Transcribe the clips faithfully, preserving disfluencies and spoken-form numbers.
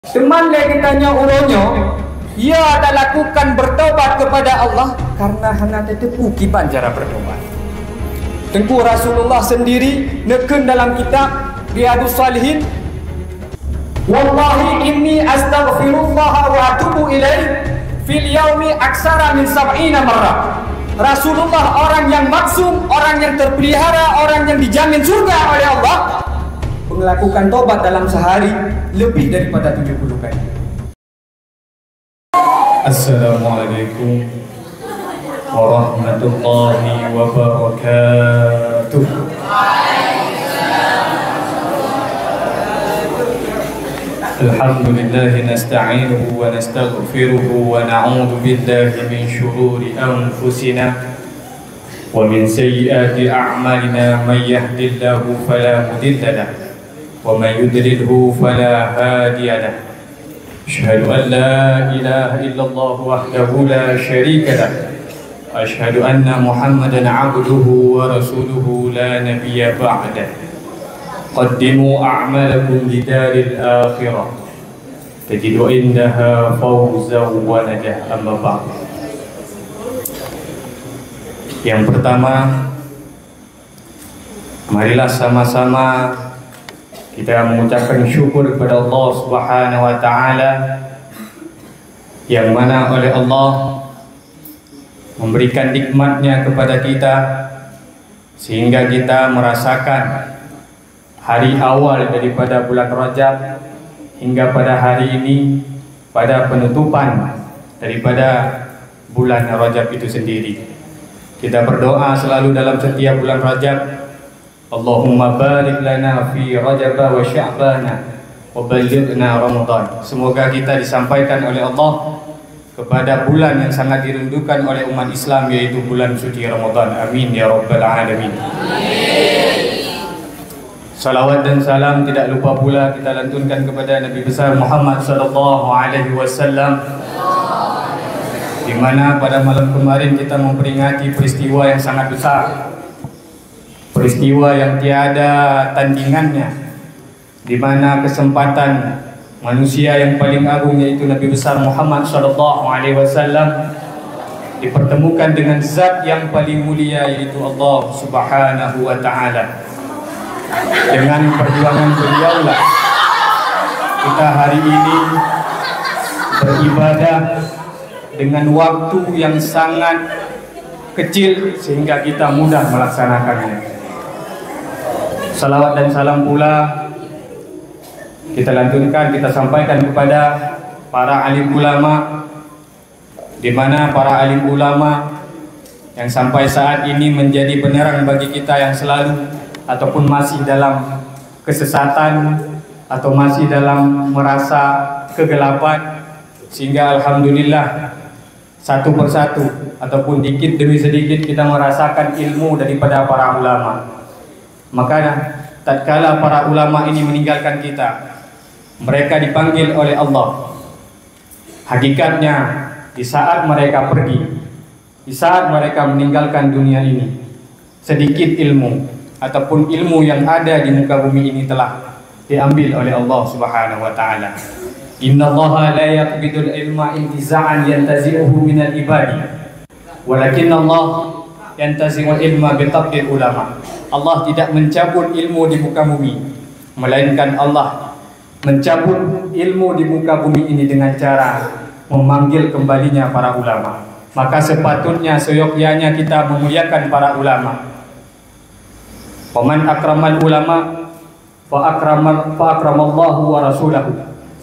Teuma lé geutanyoe uroe nyoe, ya talakukan bertobat kepada Allah karena hana tateupeue kiban cara bertobat. Teungku Rasulullah sendiri neukheun dalam kitab Riyadhus Shalihin, "Wallahi inni astaghfirullah wa atubu ilaih fil yaumi aksara min sab'ina marrah." Rasulullah, orang yang maksum, orang yang terpelihara, orang yang dijamin surga oleh Allah, melakukan tobat dalam sehari lebih daripada tujuh puluh kali. Assalamualaikum warahmatullahi wabarakatuh. Alhamdulillah, nasta'inuhu wa nastaghfiruhu wa na'udzu billahi min syururi anfusina wa min sayyiati a'malina. Man yahdillahu fala mudilla lah, wa man yudlilhu fala hadiya lah. Asyhadu an la ilaha illallah wahdahu la syarika lah. Asyhadu anna Muhammadan abduhu wa rasuluhu la nabiyya ba'dah. Qaddimu a'malakum lidaril akhirah. Tajidu indaha fawzan wa najah. Amma ba'd. Yang pertama, marilah sama-sama kita mengucapkan syukur kepada Allah Subhanahu wa Ta'ala, yang mana oleh Allah memberikan nikmatnya kepada kita, sehingga kita merasakan hari awal daripada bulan Rajab hingga pada hari ini, pada penutupan daripada bulan Rajab itu sendiri. Kita berdoa selalu dalam setiap bulan Rajab, "Allahumma barik lana fi Rajab wa Sya'bana wa ballighna Ramadan." Semoga kita disampaikan oleh Allah kepada bulan yang sangat dirindukan oleh umat Islam, yaitu bulan suci Ramadan. Amin ya rabbal alamin. Salawat dan salam tidak lupa pula kita lantunkan kepada Nabi besar Muhammad sallallahu alaihi wasallam, di mana pada malam kemarin kita memperingati peristiwa yang sangat besar, peristiwa yang tiada tandingannya, di mana kesempatan manusia yang paling agung, yaitu Nabi besar Muhammad sallallahu alaihi wasallam, dipertemukan dengan zat yang paling mulia, yaitu Allah Subhanahu wa Ta'ala. Dengan perjuangan beliaulah kita hari ini beribadah dengan waktu yang sangat kecil sehingga kita mudah melaksanakannya. Salawat dan salam pula kita lantunkan, kita sampaikan kepada para alim ulama, di mana para alim ulama yang sampai saat ini menjadi penerang bagi kita yang selalu ataupun masih dalam kesesatan atau masih dalam merasa kegelapan, sehingga alhamdulillah satu persatu ataupun dikit demi sedikit kita merasakan ilmu daripada para ulama. Maka tatkala para ulama ini meninggalkan kita, mereka dipanggil oleh Allah. Hakikatnya, di saat mereka pergi, di saat mereka meninggalkan dunia ini, sedikit ilmu ataupun ilmu yang ada di muka bumi ini telah diambil oleh Allah Subhanahu wa Ta'ala. "Innallaha la yaqbidul ilma intiza'an yantazi'uhu minal ibadi, walakinnallaha yantazi'ul ilma biqabdil ulama." Allah tidak mencabut ilmu di muka bumi, melainkan Allah mencabut ilmu di muka bumi ini dengan cara memanggil kembalinya para ulama. Maka sepatutnya, seyogyanya kita memuliakan para ulama. "Faman akramal ulama, fa akramal, fa akramallahu wa rasulahu."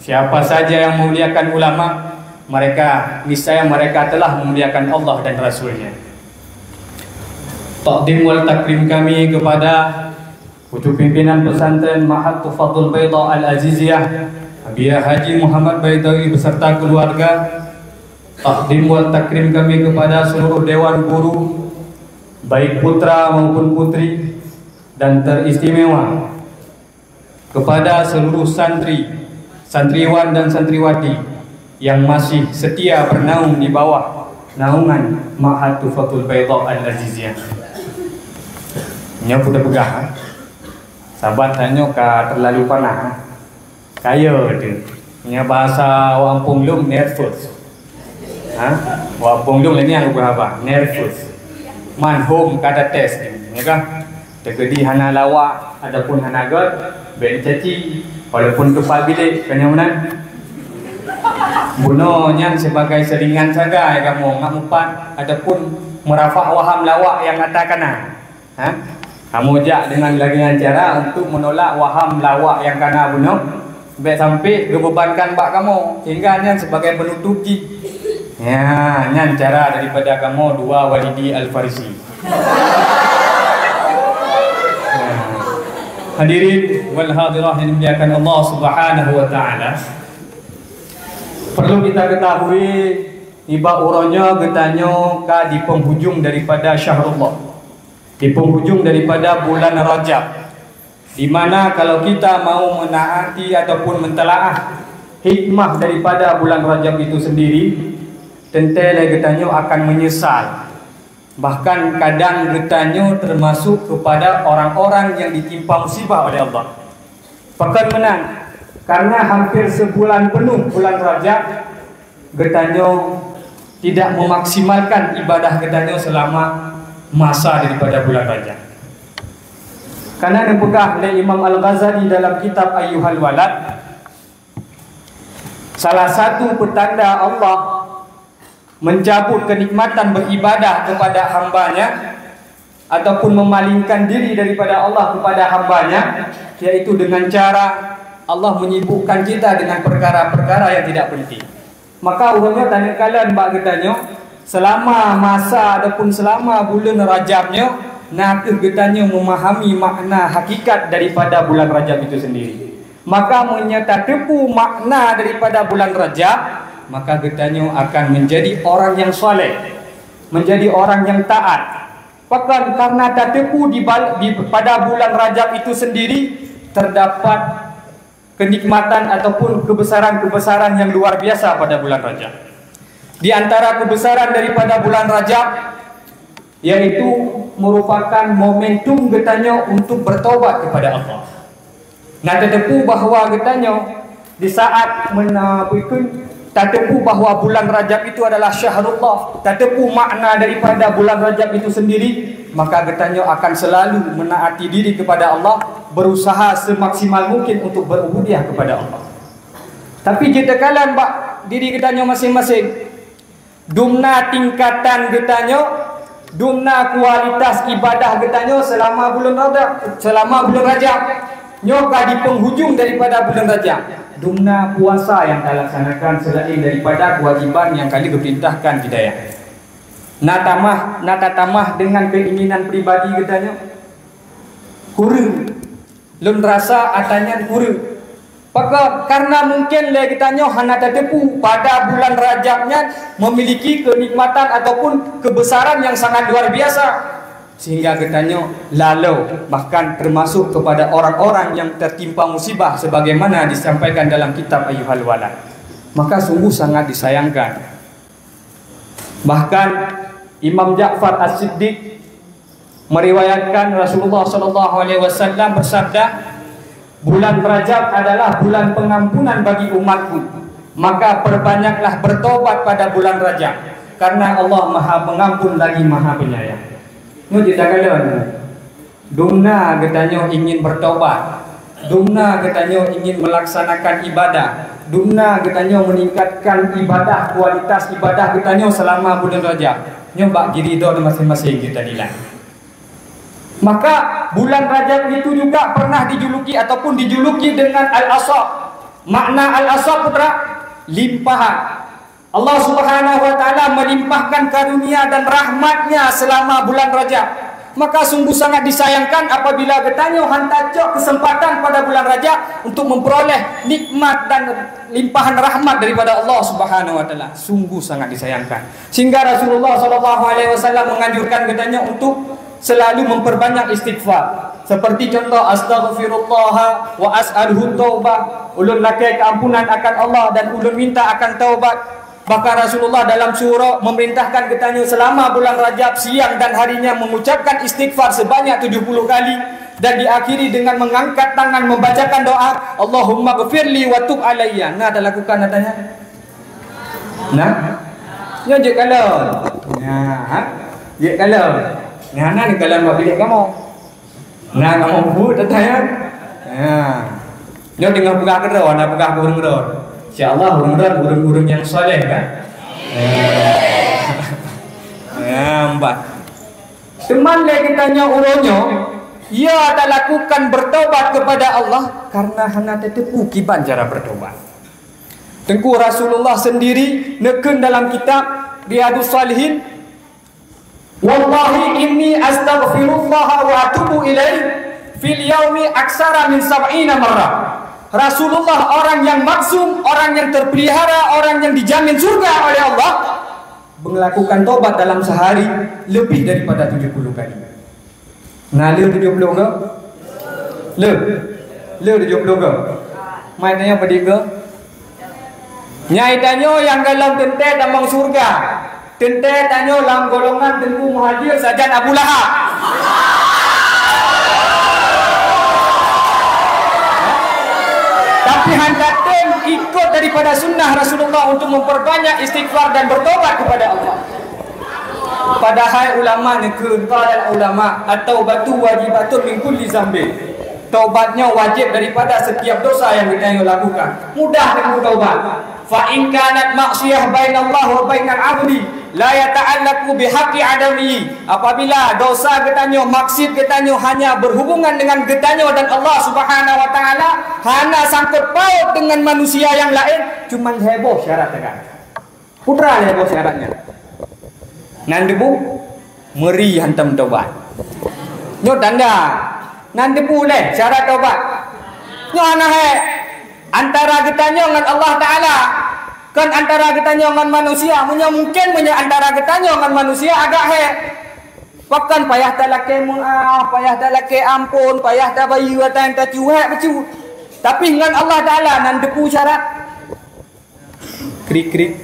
Siapa saja yang memuliakan ulama, mereka, niscaya mereka telah memuliakan Allah dan Rasulnya. Takdim wal takrim kami kepada Pucuk Pimpinan Pesantren Ma'had Tuhfatul Baydha Al-Aziziyah, Abiya Haji Muhammad Baidawi beserta keluarga. Takdim wal takrim kami kepada seluruh Dewan Guru, baik putra maupun putri, dan teristimewa kepada seluruh santri, santriwan dan santriwati yang masih setia bernaung di bawah naungan Ma'had Tuhfatul Baydha Al-Aziziyah. Nyoe peugah-peugah, ha? Sabat tanyoe ka terlalu panas, ha? Kaya tu. Nyan bahasa awak gampông lôn, nervous. Ha? Awak gampông lôn lagèe nyan geupeugah, nervous. Man hom ka tates, ya kan? Teukeudi hana lawak ataupun hana göt, bèk neucaci, walaupun keupat bilék, ka nyan meunan. Bunoe nyan sibagai seulingan sagai kamoe ngat mupat ataupun meurafa' waham lawak nyang ata kana. Ha? Kamoe jak deungon lagèe nyan cara untuk meunolak waham lawak nyang kana bunoe, bèk sampé geubeubankan bak kamoe, sehingga nyan sibagai peunutup jih. Ya, nyan cara daripada kamoe dua Walidi Al-Farisi. Hadirin wal hadirah yang dimuliakan Allah Subhanahu wa taala. Perlu kita ketahui, nibak uroe nyoe geutanyoe ka di penghujung daripada syahrullah, di penghujung daripada bulan Rajab, di mana kalau kita mau menaati ataupun mentelaah hikmah daripada bulan Rajab itu sendiri, teuntèe lé geutanyoe akan menyesal. Bahkan kadang geutanyoe termasuk kepada orang-orang yang ditimpa musibah oleh Allah. Pakon meunan, karena hampir sebulan penuh bulan Rajab, geutanyoe tidak memaksimalkan ibadah geutanyoe selama masa daripada bulan Rajab. Karena neupeugah lé Imam Al-Ghazali dalam kitab Ayyuhal Walad, salah satu petanda Allah mencabut kenikmatan beribadah kepada hamba-Nya ataupun memalingkan diri daripada Allah kepada hamba-Nya, yaitu dengan cara Allah menyibukkan kita dengan perkara-perkara yang tidak penting. Maka uroe nyoe taneuk kalon bak geutanyoe, selama masa ataupun selama buleuen Rajab nyoe, na kheueh geutanyoe memahami makna hakikat daripada bulan Rajab itu sendiri. Maka meunyoe tateupeue makna daripada bulan Rajab, maka geutanyoe akan menjadi orang yang saleh, menjadi orang yang taat. Pakon? Karena tateupeue di bal-, di, pada bulan Rajab itu sendiri terdapat kenikmatan ataupun kebesaran-kebesaran yang luar biasa pada bulan Rajab. Di antara kebesaran daripada bulan Rajab, yaitu merupakan momentum geutanyoe untuk bertobat kepada Allah. Na tateupeue bahwa geutanyoe di saat mena-, bukon tateupeue bahwa bulan Rajab itu adalah syahrullah, tateupeue makna daripada bulan Rajab itu sendiri, maka geutanyoe akan selalu menaati diri kepada Allah, berusaha semaksimal mungkin untuk berubudiyah kepada Allah. Tapi jeuet takalon bak diri geutanyoe maséng-maséng. Dumna tingkatan geutanyoe, dumna kualitas ibadah geutanyoe selama buleuen Rajab, selama buleuen Rajab. Nyoe ka di penghujung daripada buleuen Rajab. Dumna puasa nyang talaksanakan selain daripada kewajiban nyang ka lheueh geupeurintahkan di dayah. Na tamah, na tatamah deungon keinginan pribadi geutanyoe? Kureueng. Lôn rasa ata nyan kureueng. Pakon? Karena mungkin lé geutanyoe hana tateupeue pada bulan Rajab nyan memiliki kenikmatan ataupun kebesaran yang sangat luar biasa, sehingga geutanyoe lalo, bahkan termasuk kepada orang-orang yang tertimpa musibah sebagaimana disampaikan dalam kitab Ayyuhal Walad. Maka sungguh sangat disayangkan. Bahkan Imam Ja'far As-Siddiq meriwayatkan Rasulullah sallallahu alaihi wasallam bersabda, "Bulan Rajab adalah bulan pengampunan bagi umatku, maka perbanyaklah bertobat pada bulan Rajab, karena Allah Maha Pengampun lagi Maha Penyayang." Nyoe jeuet takalon. Dumna geutanyoe ingin bertobat, dumna geutanyoe ingin melaksanakan ibadah, dumna geutanyoe meningkatkan ibadah, kualitas ibadah geutanyoe selama bulan Rajab. Nyoe bak diri droe maséng-maséng geutanilai. Maka bulan Rajab itu juga pernah dijuluki ataupun dijuluki dengan Al-Asaf. Makna Al-Asaf, putra, limpahan. Allah Subhanahu wa Ta'ala melimpahkan karunia dan rahmat-Nya selama bulan Rajab. Maka sungguh sangat disayangkan apabila geutanyoe han tacok kesempatan pada bulan Rajab untuk memperoleh nikmat dan limpahan rahmat daripada Allah Subhanahu wa Ta'ala. Sungguh sangat disayangkan. Sehingga Rasulullah sallallahu alaihi wasallam menganjurkan geutanyoe untuk selalu memperbanyak istighfar. Seperti contoh, "Astaghfirullah wa as'aluhu taubah." Ulôn lakèe keampunan akan Allah dan ulôn minta akan taubat. Bahkan Rasulullah dalam surah memerintahkan geutanyoe selama bulan Rajab siang dan harinya mengucapkan istighfar sebanyak tujuh puluh kali. Dan diakhiri dengan mengangkat tangan membacakan doa, "Allahumma ghfirli wa tub alayya." Nah, dah lakukan adanya. Nah, nyoe jeuet kalon. Nah, ha? Jeuet kalon. Nah, nah ni kalon bak bilik kamoe. Nah, kamoe buet adanya. Nah. Nyoe teungoh peugah keudroe, na peugah keu ureueng droe. Insya Allah ureueng droe ureueng-ureueng nyang saleh kan? Nah, empat. Teuma lé geutanyoe uroe nyoe, ya talakukan bertobat kepada Allah karena hana tateupeue kiban cara bertobat. Teungku Rasulullah sendiri neukheun dalam kitab Riyadhus Shalihin, "Wallahi inni astaghfirullah wa atubu ilaih fil yaumi aksara min sab'ina marrah." Rasulullah orang yang maksum, orang yang terpelihara, orang yang dijamin surga oleh Allah, melakukan tobat dalam sehari lebih daripada tujuh puluh kali. Na le tujoh ploh go? Le. Le tujoh ploh go. Mai tanyoe padum go? Nyai tanyoe nyang golom teuntée tamong syeuruga. Teuntée tanyoe lam golongan Teungku Muhajir sajan Abu Lahab. Tapi hana tem ikut daripada sunnah Rasulullah untuk memperbanyak istighfar dan bertobat kepada Allah. Padahai ulama neukheun, qala ulama, "At-taubatu wajibatun min kulli zambin." Taubat nyoe wajéb daripada setiap dosa nyang geutanyoe lakukan. Mudah teungku taubat. "Fa in kanat maksiyah bainallah wa bainal abdi, la yata'allaqu bihaqqi adami." Apabila dosa geutanyoe, maksiat geutanyoe hanya berhubungan dengan geutanyoe dan Allah Subhanahu wa Taala, hana sangkut paut dengan manusia nyang laén, cuman heboh syarat teuk. Putra lé boh syaratnya. Nan debu, meuri hantom tobat. Nyoe tanda. Nan debu lé syarat tobat. Nyoe hana hé antara geutanyoe ngon Allah Taala. Kon antara geutanyoe ngon manusia. Meunyoe mungkin, meunyoe antara geutanyoe ngon manusia agak hé. Pakon payah talakée meuah, payah talakée amphon, payah tabayeue ata nyang tacuhek bacut. Tapi ngon Allah Taala nan debu syarat. Krik, krik.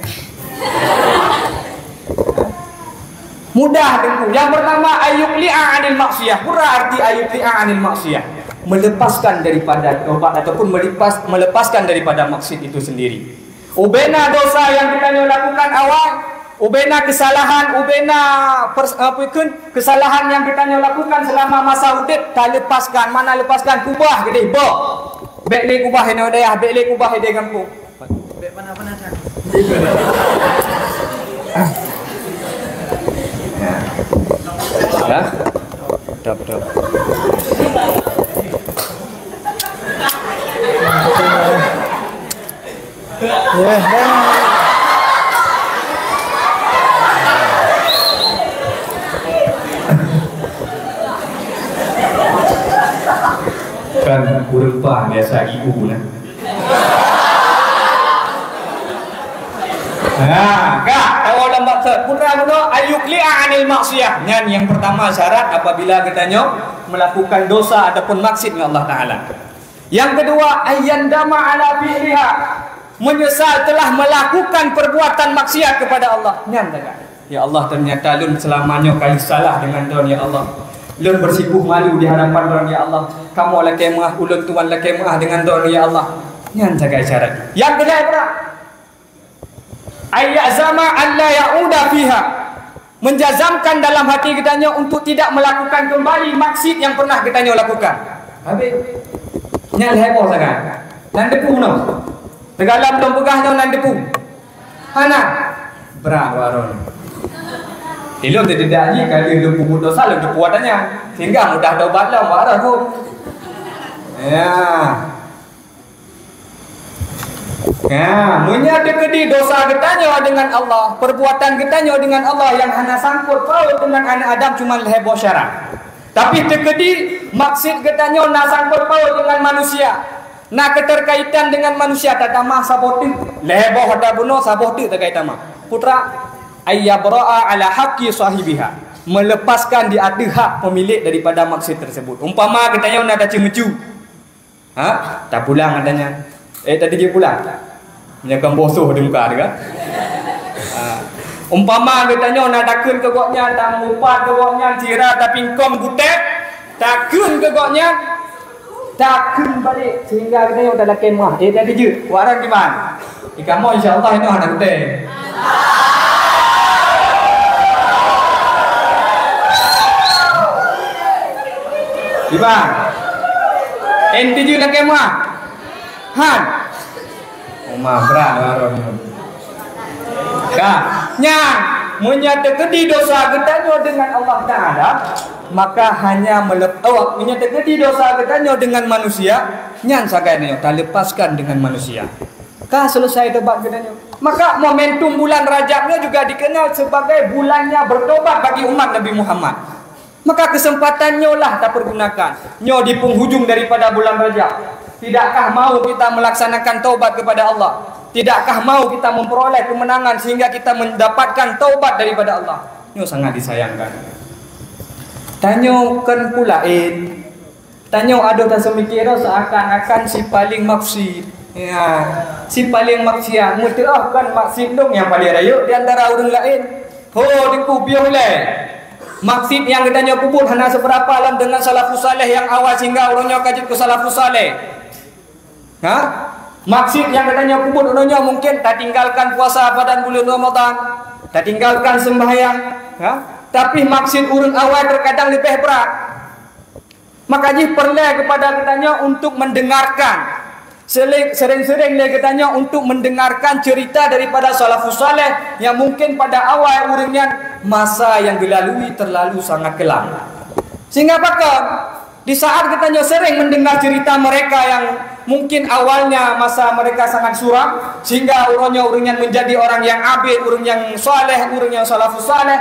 Mudah debu. Yang pertama, ayyuqli'a 'anil maksiyah. Pura arti ayyuqli'a 'anil maksiyah. Melepaskan daripada tobat ataupun melepas, melepaskan daripada maksiat itu sendiri. Ubena dosa nyang geutanyoe lakukan awai, ubena kesalahan, ubena pers-, apa ikun, kesalahan nyang geutanyoe lakukan selama masa udeb, talepaskan. Mana lepaskan? Kubah geude, boh. Bék lé kubah inoe dayah, bék lé kubah ideh gampông. Ya. Dah? Dah, dah. Ya, dah. Kan ureueng pah biasa ibu nah. Nah, ka, tawoe lam bab thot. Putra bunoe, ayyuqli'a 'anil maksiyah. Nyan nyang pertama syarat apabila geutanyoe melakukan dosa ataupun maksiat ngon Allah Taala. Yang kedua, ayyandama 'ala fi'liha. Menyesal telah melakukan perbuatan maksiat kepada Allah. Nyan sagai. Ya Allah, ternyata lôn selama nyoe kali salah dengan Droen, ya Allah. Lôn bersikup malu di hadapan Droen, ya Allah. Kamoe lakée meuah, ulôn tuan lakée meuah dengan Droen, ya Allah. Nyan sagai syarat. Nyang keulhèe, bra, ayyazama alla ya'uda fiha. Menjazamkan dalam hati geutanyoe untuk tidak melakukan kembali maksiat yang pernah geutanyoe lakukan. Habis. Nyan lhèe boh sagai. Nan debu nyoe. Teugalam lôn peugah nyoe nan debu. Hana. Bra, Droen. Ilôn teudedak jih ka lheueh lôn peubuet dosa lôn teupeue watanya. Sehingga mudah taubat lom, Droen. Ya. Ya, meunyoe teukeudi dosa geutanyoe dengan Allah, perbuatan geutanyoe dengan Allah yang hana sangkut paut dengan aneuk Adam cuma lhèe boh syarat. Tapi teukeudi maksiat geutanyoe na sangkut paut dengan manusia. Na keterkaitan dengan manusia, tatamah saboh teuk. Lhèe boh ata bunoe, saboh teuk takai tamah. Putra, ayyabra'a 'ala haqqi sahibiha. Melepaskan di ateueh hak pemilik daripada maksiat tersebut. Umpama geutanyoe na taceumeucue. Ha? Tapulang katanya. Eh, tadi dia pulang. Meunyoe kon bosoh di muka teuka. Ha. Umpama geutanyoe na takheun keu gobnyan, tameuupat keu gobnyan, sira tapingkong gutèe, Takheun keu gobnyan, takheun balek sehingga geutanyoe talakée meuah. Eh, jadi jeuet, warang kiban. Di kamoe insya Allah inoe hana gutée. Kiban. Eh, jadi jeuet lakée meuah. Han. Uma brat baru nyoe. Ka, nyan, meunyoe teukeudi dosa geutanyoe deungon Allah Taala, maka hanya melep-, oh, meunyoe teukeudi dosa geutanyoe deungon manusia, nyan sagai nyoe taleupaskan deungon manusia. Ka selesai tobat geutanyoe. Maka momentum bulan Rajab nyoe juga dikenal sebagai bulannya bertobat bagi umat Nabi Muhammad. Maka kesempatan nyoe lah tapergunakan. Nyoe di penghujung daripada bulan Rajab. Tidakkah mau kita melaksanakan taubat kepada Allah? Tidakkah mau kita memperoleh kemenangan sehingga kita mendapatkan taubat daripada Allah? Nyoe sangat disayangkan. Tanyoe kan pula, eh, tanyoe adoh taseumiké droe seakan-akan si paling maksiat. Ya, si paling maksiat. Meuteuk kan maksiat dong nyang paling rayeuk di antara ureuëng laén. Ho, Teungku, piôh ilée. Maksiat nyang geutanyoe peubuet hana seubeurapa lom deungon salafus saleh nyang awai sehingga ureuëng nyoe ka jeuet keu salafus saleh. Ha? Maksiat nyang geutanyoe peubuet ureuëng nyoe mungken tatinggalkan puasa pada bulan Ramadan, tatinggalkan sembahyang, ha? Tapi maksiat ureuëng awai terkadang leubeh brat. Maka jih peureulée kepada geutanyoe untuk mendengarkan. Sele-, sering-sering lé geutanyoe untuk mendengarkan cerita daripada salafus saleh yang mungkin pada awai ureuëng nyan masa yang dilalui terlalu sangat kelam. Sehingga pakon, di saat geutanyoe sering mendengar cerita mereka yang mungkin awalnya masa mereka sangat suram, sehingga ureuëng nyoe ureuëng nyan menjadi orang yang abid, ureuëng yang saleh, ureuëng yang salafus saleh,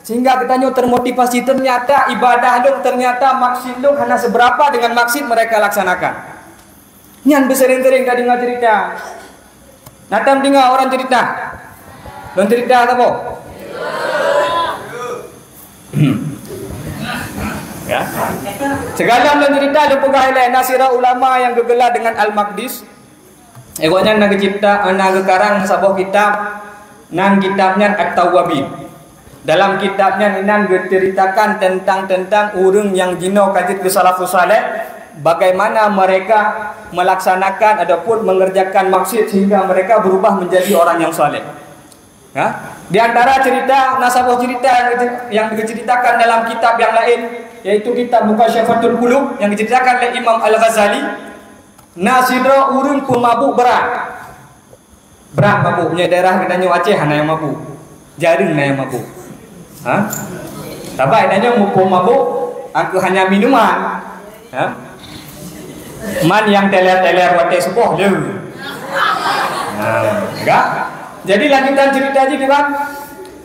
sehingga geutanyoe termotivasi, ternyata ibadah lôn, ternyata maksiat lôn hana seubeurapa deungon maksiat mereka laksanakan. Nyan beusering-sering tadeungoe cerita. Na tadeungoe ureuëng cerita? Lôn cerita saboh? Ya. Sigohlom lôn cerita, lôn peugah ilée, na sidroe ulama nyang geugeula deungon Al-Maqdis. Eh, gobnyan na geucipta, na geukarang saboh kitab, nan kitab nyan At-Tawwabin. Dalam kitab nyan inan geuceuritakan teuntang-teuntang ureuëng nyang jinoe ka jeuet keu salafus saleh, bagaimana mereka melaksanakan ataupun mengerjakan maksiat sehingga mereka berubah menjadi orang yang saleh. Ha? Di antara cerita, na saboh cerita yang geuce-, yang geuceuritakan dalam kitab yang laén, yaitu kitab Mukasyafatul Qulub yang geuceuritakan oleh Imam Al-Ghazali, na sidroe ureuëng peumabuk brat. Brat mabuk, meunyoe daerah geutanyoe Aceh hana nyang mabuk. Jareueng na nyang mabuk. Ha? Saban tanyoe muphom mabuk, aku hanya minuman. Ha? Man nyang teler-teler watée suboh le. Ha, enggak? Jadi lanjutan cerita ji, Bang.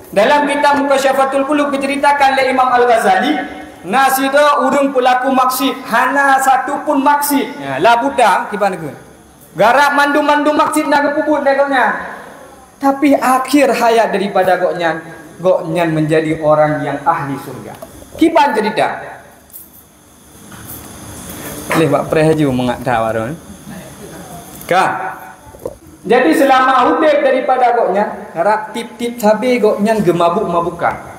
Dalam kitab Mukasyafatul Qulub diceritakan oleh Imam Al-Ghazali, na sidroe ureuëng pelaku maksiat, hana satu pun maksiat. Ya, la buta, kiban keu. Garap mandum-mandum maksiat na geupeubuet lé gobnyan. Tapi akhir hayat daripada gobnyan, gobnyan menjadi orang yang ahli surga. Kiban cerita. Leh bak preh aju mangat that baru, eh. Ka. Jadi selama udeb daripada gobnyan, rab tieb-tieb sabe gobnyan geumabuk-mabukan.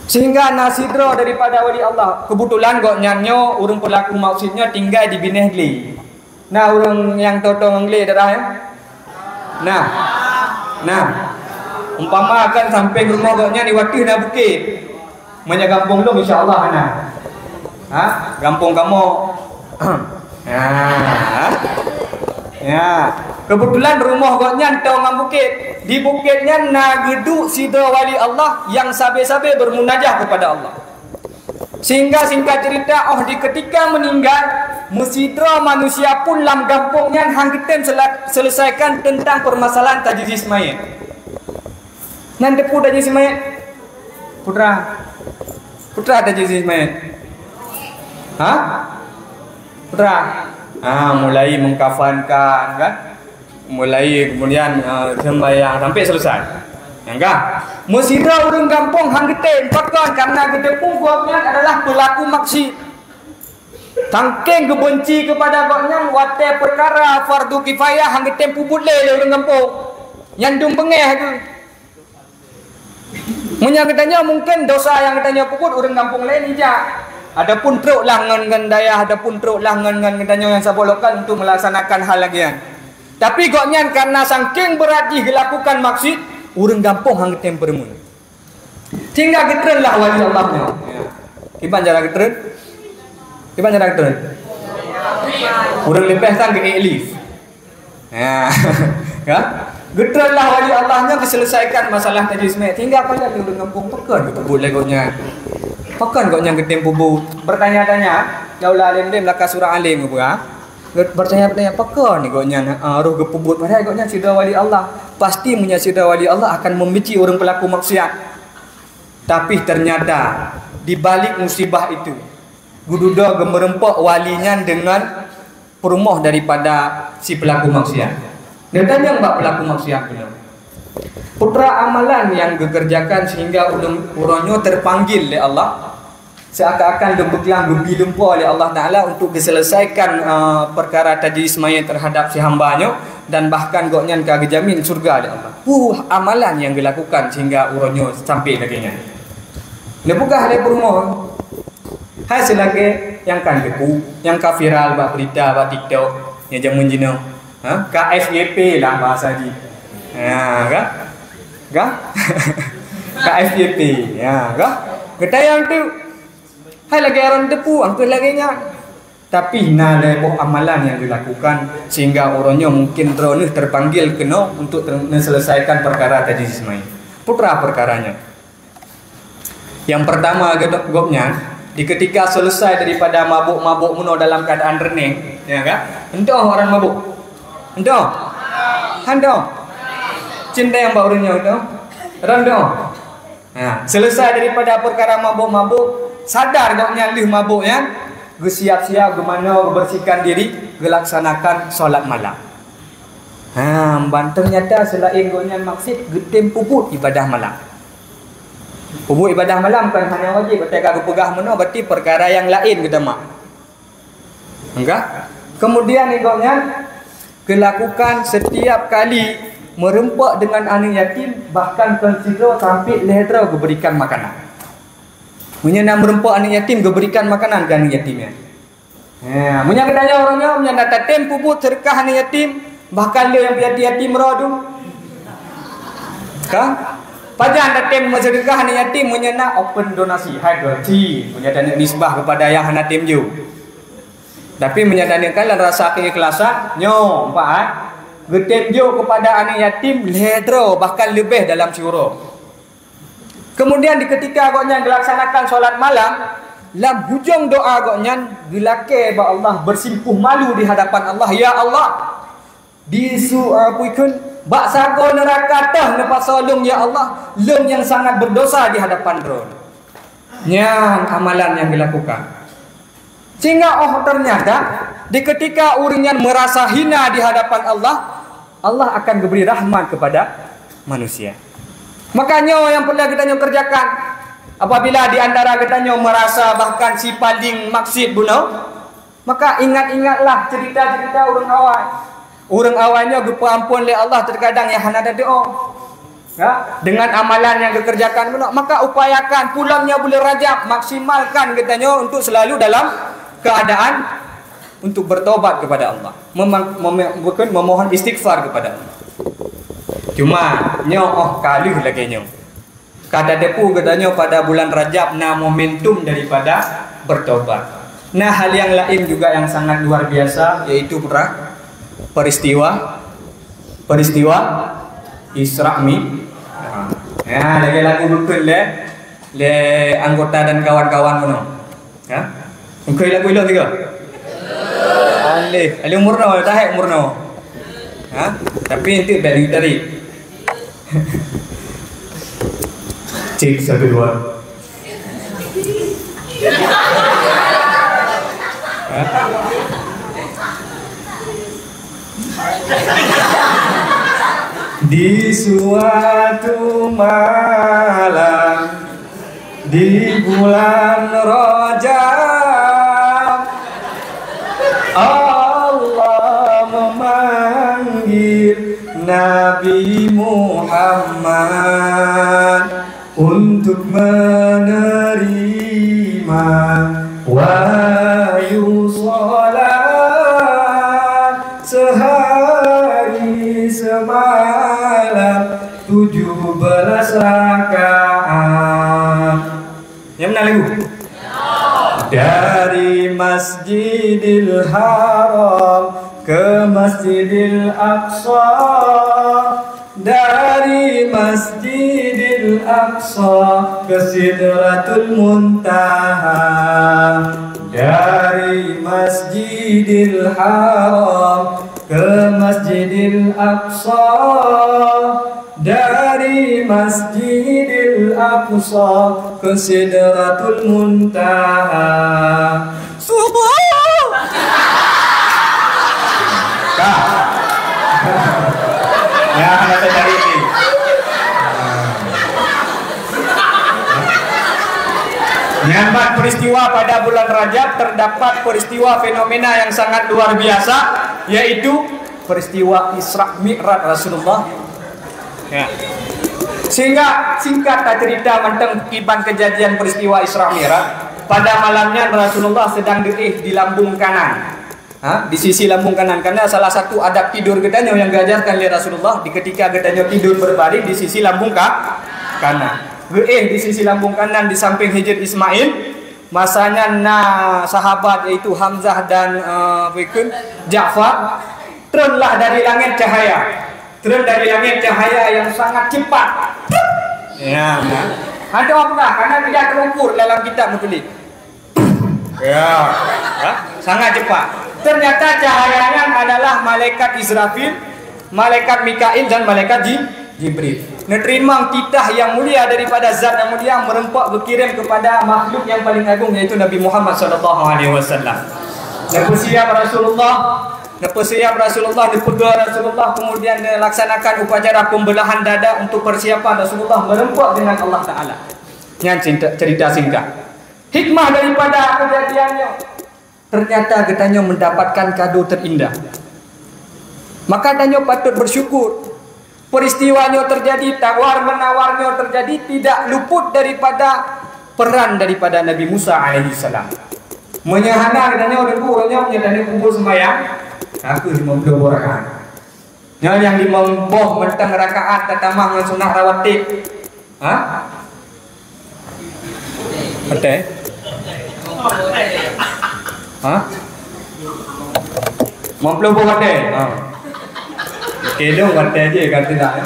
Sehingga na sidroe daripada wali Allah, kebetulan gobnyan nyoe ureuëng pelaku maksiat nyoe tinggai di binéh glé. Na ureuëng nyang toe-toe ngon glé daerah, ya? Nah. Nah. Umpama kan sampéng rumoh gobnyan di ateueh na bukét. Meunyoe gampông lôn, insya Allah hana. Ha? Gampông kamoe. Ha. Ya. Kebetulan rumoh gobnyan toe ngon bukét. Di bukét nyan na geuduek sidroe wali Allah nyang sabe-sabe bermunajah kepada Allah. Sehingga singkat cerita, oh di ketika meninggal, meusidroe manusia pun lam gampông nyan han geutem sela-, selesaikan tentang permasalahan tajhiz mayit. Nan teupeu tajhiz mayit? Putra. Putra tajhiz mayit. Ha? Putra. Ah, mulai mengkafankan, kan? Mulai kemudian, ah, sembahyang sampai selesai. Nyang ka? Meusidroe ureuëng gampông han geutem, pakon? Karena geuteupeu gobnyan adalah pelaku maksiat. Sangkéng geubenci kepada gobnyan, watée peukara fardu kifayah han geutem peubuet lé, lé ureuëng gampông. Nyan dum beungéh geuh. Meunyoe geutanyoe mungken dosa nyang geutanyoe peubuet ureuëng gampông laén ijak. Adapun troklah ngon, ngon dayah, adapun troklah ngon, ngon geutanyoe nyang saboh lokal untuk melaksanakan hal lagée nyan. Tapi gobnyan karena saking brat jih geulakukan maksiet, ureuëng gampông han geutem peureumeun. Sehingga geutreunlah wali Allah nyoe. Kiban cara geutreun? Kiban cara geutreun? Ureuëng leubeh sang geuék lift. Ya. Kan? Geutreunlah wali Allah nyan geuselesaikan masalah tajwid Ismail. Sehingga pajan ureuëng gampông, pakon geupeubuet lé gobnyan. Pakon gobnyan geutem peubuet. Bertanya-tanya, ya ulah alim deh, melaka surah alim geupeugah. Bertanya-tanya, pakon gobnyan, ah, roh geupeubuet, padahal gobnyan sidroe wali Allah. Pasti meunyo sidroe wali Allah akan membenci ureuëng pelaku maksiat. Tapi ternyata di balik musibah itu, geududoe geumeureumpok wali nyan deungon peurumoh daripada si pelaku maksiat. Geutanyong bak pelaku maksiat nyoe, "Peue teuma amalan nyang geukeureujakan sehingga ulôn, uroe nyoe teupanggil lé Allah? Seakan-akan lôn peuklang geubi lumpoe lé Allah Taala untuk geuselesaikan, eh, peukara tajwid Ismail terhadap si hamba nyoe, dan bahkan gobnyan ka geujamin syurga lé Allah. Peue amalan nyang geulakukan sehingga uroe nyoe sampai lagée nyan?" Neupeugah lé peurumoh, hai seulagée nyang ka neuteupeue, nyang ka viral bak beurita, bak TikTok, nyang jameun jinoe. Ha? K F Y P lah bahasa jih. Ha, ka? Ka? K F Y P. Ya, ka? Geutanyong tu, hai lagée ureuëng teupeue, angkeuh lagée nyan. Tapi na lhée boh amalan nyang dilakukan, sehingga uroe nyoe mungkin droeneuh terpanggil keunoe untuk ter-, menyelesaikan perkara tajwid Ismail. Peue teuma perkara nyan? Yang pertama, gobnyan, di ketika selesai daripada mabuk-mabuk meunoe dalam keadaan reuneng, ya kan? Hana orang mabuk. Hana. Hana. Cinta yang bak ureuëng nyoe tu. Hana. Ha, selesai daripada perkara mabuk-mabuk, sadar gobnyan lheueh mabuk nyan, geusiap-siap, geumanoe, geubersihkan diri, geulaksanakan solat malam. Ha, ban ternyata selain gobnyan maksiet, geutem peubuet ibadah malam. Peubuet ibadah malam kon hanya wajib, watée ka geupeugah meunoe, berarti perkara yang lain geuteuma. Enggak? Kemudian gobnyan geuh lakukan setiap kali meureumpok dengan aneuk yatim, bahkan kon sidroe sampai lhée droe geuberikan makanan. Meunyoe na meureumpok aneuk yatim, geuberikan makanan keu aneuk yatim nyan. Ha, meunyoe geutanyoe uroe nyoe, meunyoe na tatem peubuet seudeukah aneuk yatim, bahkan lé nyang yatim-yatim roh tu. Ka? Pajan tatem meuseudeukah aneuk yatim, meunyoe na open donasi, hai geuci, meunyoe taneuk nisbah kepada nyang hana tem ju. Tapi meunyoe taneuk kalon rasa keikhlasan, nyoe, empat, geutem ju kepada aneuk yatim lhée droe, bahkan leubeh dalam siuroe. Kemudian di ketika gobnyan gelaksanakan solat malam, lam hujung doa gobnyan geulakée bak Allah, bersimpuh malu di hadapan Allah, "Ya Allah, di su-, apa ikheun, bak sagoe neuraka teuh neupasoe lôn, ya Allah, lôn nyang sangat berdosa di hadapan Droe." Nyan amalan nyang dilakukan. Sehingga oh ternyata di ketika ureuëng nyan merasa hina di hadapan Allah, Allah akan geubri rahmat kepada manusia. Maka nyoe nyang peureulée geutanyoe keureujakan. Apabila di antara geutanyoe merasa bahkan si paling maksiet bunoe, maka ingat-ingatlah cerita-cerita ureuëng awai. Ureuëng awai nyoe geupeuamphon lé Allah terkadang nyang hana teudoa. Ya, dengan amalan nyang geukeureujakan bunoe, maka upayakan pulang nyoe buleuen Rajab, maksimalkan geutanyoe untuk selalu dalam keadaan untuk bertobat kepada Allah, memang-, mem-, bukan, memohon istighfar kepada Allah. Cuma nyoe oh ka lheueh lagée nyoe, ka tateupeue geutanyoe pada bulan Rajab na momentum daripada bertobat. Nah, hal yang lain juga yang sangat luar biasa, yaitu pera-, peristiwa, peristiwa Isra Mi-, ha. Ya, lagée lagu beutôi lé, lé anggota dan kawan-kawan bunoe. Ha? Engkau lagu ilok tiga? Alif. Alif umur nol, tahek umur nol. Ha? Tapi nanti balik tadi. Cek satu dua. Di suatu malam di bulan Rajab, Allah memanggil Nabi Muhammad untuk menerima Wahyu salat sehari semalam tujuh belas rakaat. Nyang meunan lagu. Dari Masjidil Haram ke Masjidil Aqsa, dari Masjidil Aqsa ke Sidratul Muntaha, dari Masjidil Haram ke Masjidil Aqsa, dari Masjidil Aqsa ke Sidratul Muntaha. Subuh! Kah? Ya, ada tadi ni. Nyan ban peristiwa pada bulan Rajab terdapat peristiwa fenomena yang sangat luar biasa, yaitu peristiwa Isra Mi'raj Rasulullah. Ya. Sehingga singkat tacerita mantong kiban kejadian peristiwa Isra Mi'raj. Pada malamnya Rasulullah sedang diéh di lambung kanan. Ha? Di sisi lambung kanan. Karena salah satu adab tidur geutanyoe yang diajarkan oleh Rasulullah di ketika geutanyoe tidur berbaring di sisi lambung ka-, kanan. Geuéh di sisi lambung kanan di samping Hijr Ismail. Masanya na sahabat yaitu Hamzah dan, eh, apa ikun, Ja'far. Turunlah dari langit cahaya. Turun dari langit cahaya yang sangat cepat. Ya, ya. Ada apa? Karena tidak terukur dalam kitab meutulis. Ya, ya, sangat cepat. Ternyata cahayanya adalah malaikat Israfil, malaikat Mikail dan malaikat Ji-, Jibril. Neuteurimong titah yang mulia daripada Zat yang mulia meureumpok geukirim kepada makhluk yang paling agung yaitu Nabi Muhammad sallallahu alaihi wasallam. Neupeusiap Rasulullah, neupeusiap Rasulullah, neupeugah Rasulullah, kemudian dilaksanakan upacara pembelahan dada untuk persiapan Rasulullah meureumpok dengan Allah Taala. Nyan cerita, cerita singkat. Hikmah daripada kejadian nyoe, ternyata geutanyoe mendapatkan kado terindah. Maka tanyoe patut bersyukur. Peristiwa nyoe terjadi, tawar menawar nyoe terjadi tidak luput daripada peran daripada Nabi Musa alaihissalam. Meunyoe hana geutanyoe deungoe uroe nyoe, meunyoe tanyoe kumpul sembahyang, ka kheueh limong ploh boh rakaat. Nyoe nyang limong boh mantong rakaat tatamah ngon sunat rawatib. Ha? Watèe? Ha? Limong ploh boh watèe? Ha. Oke, dong watèe je kan tidak, ya?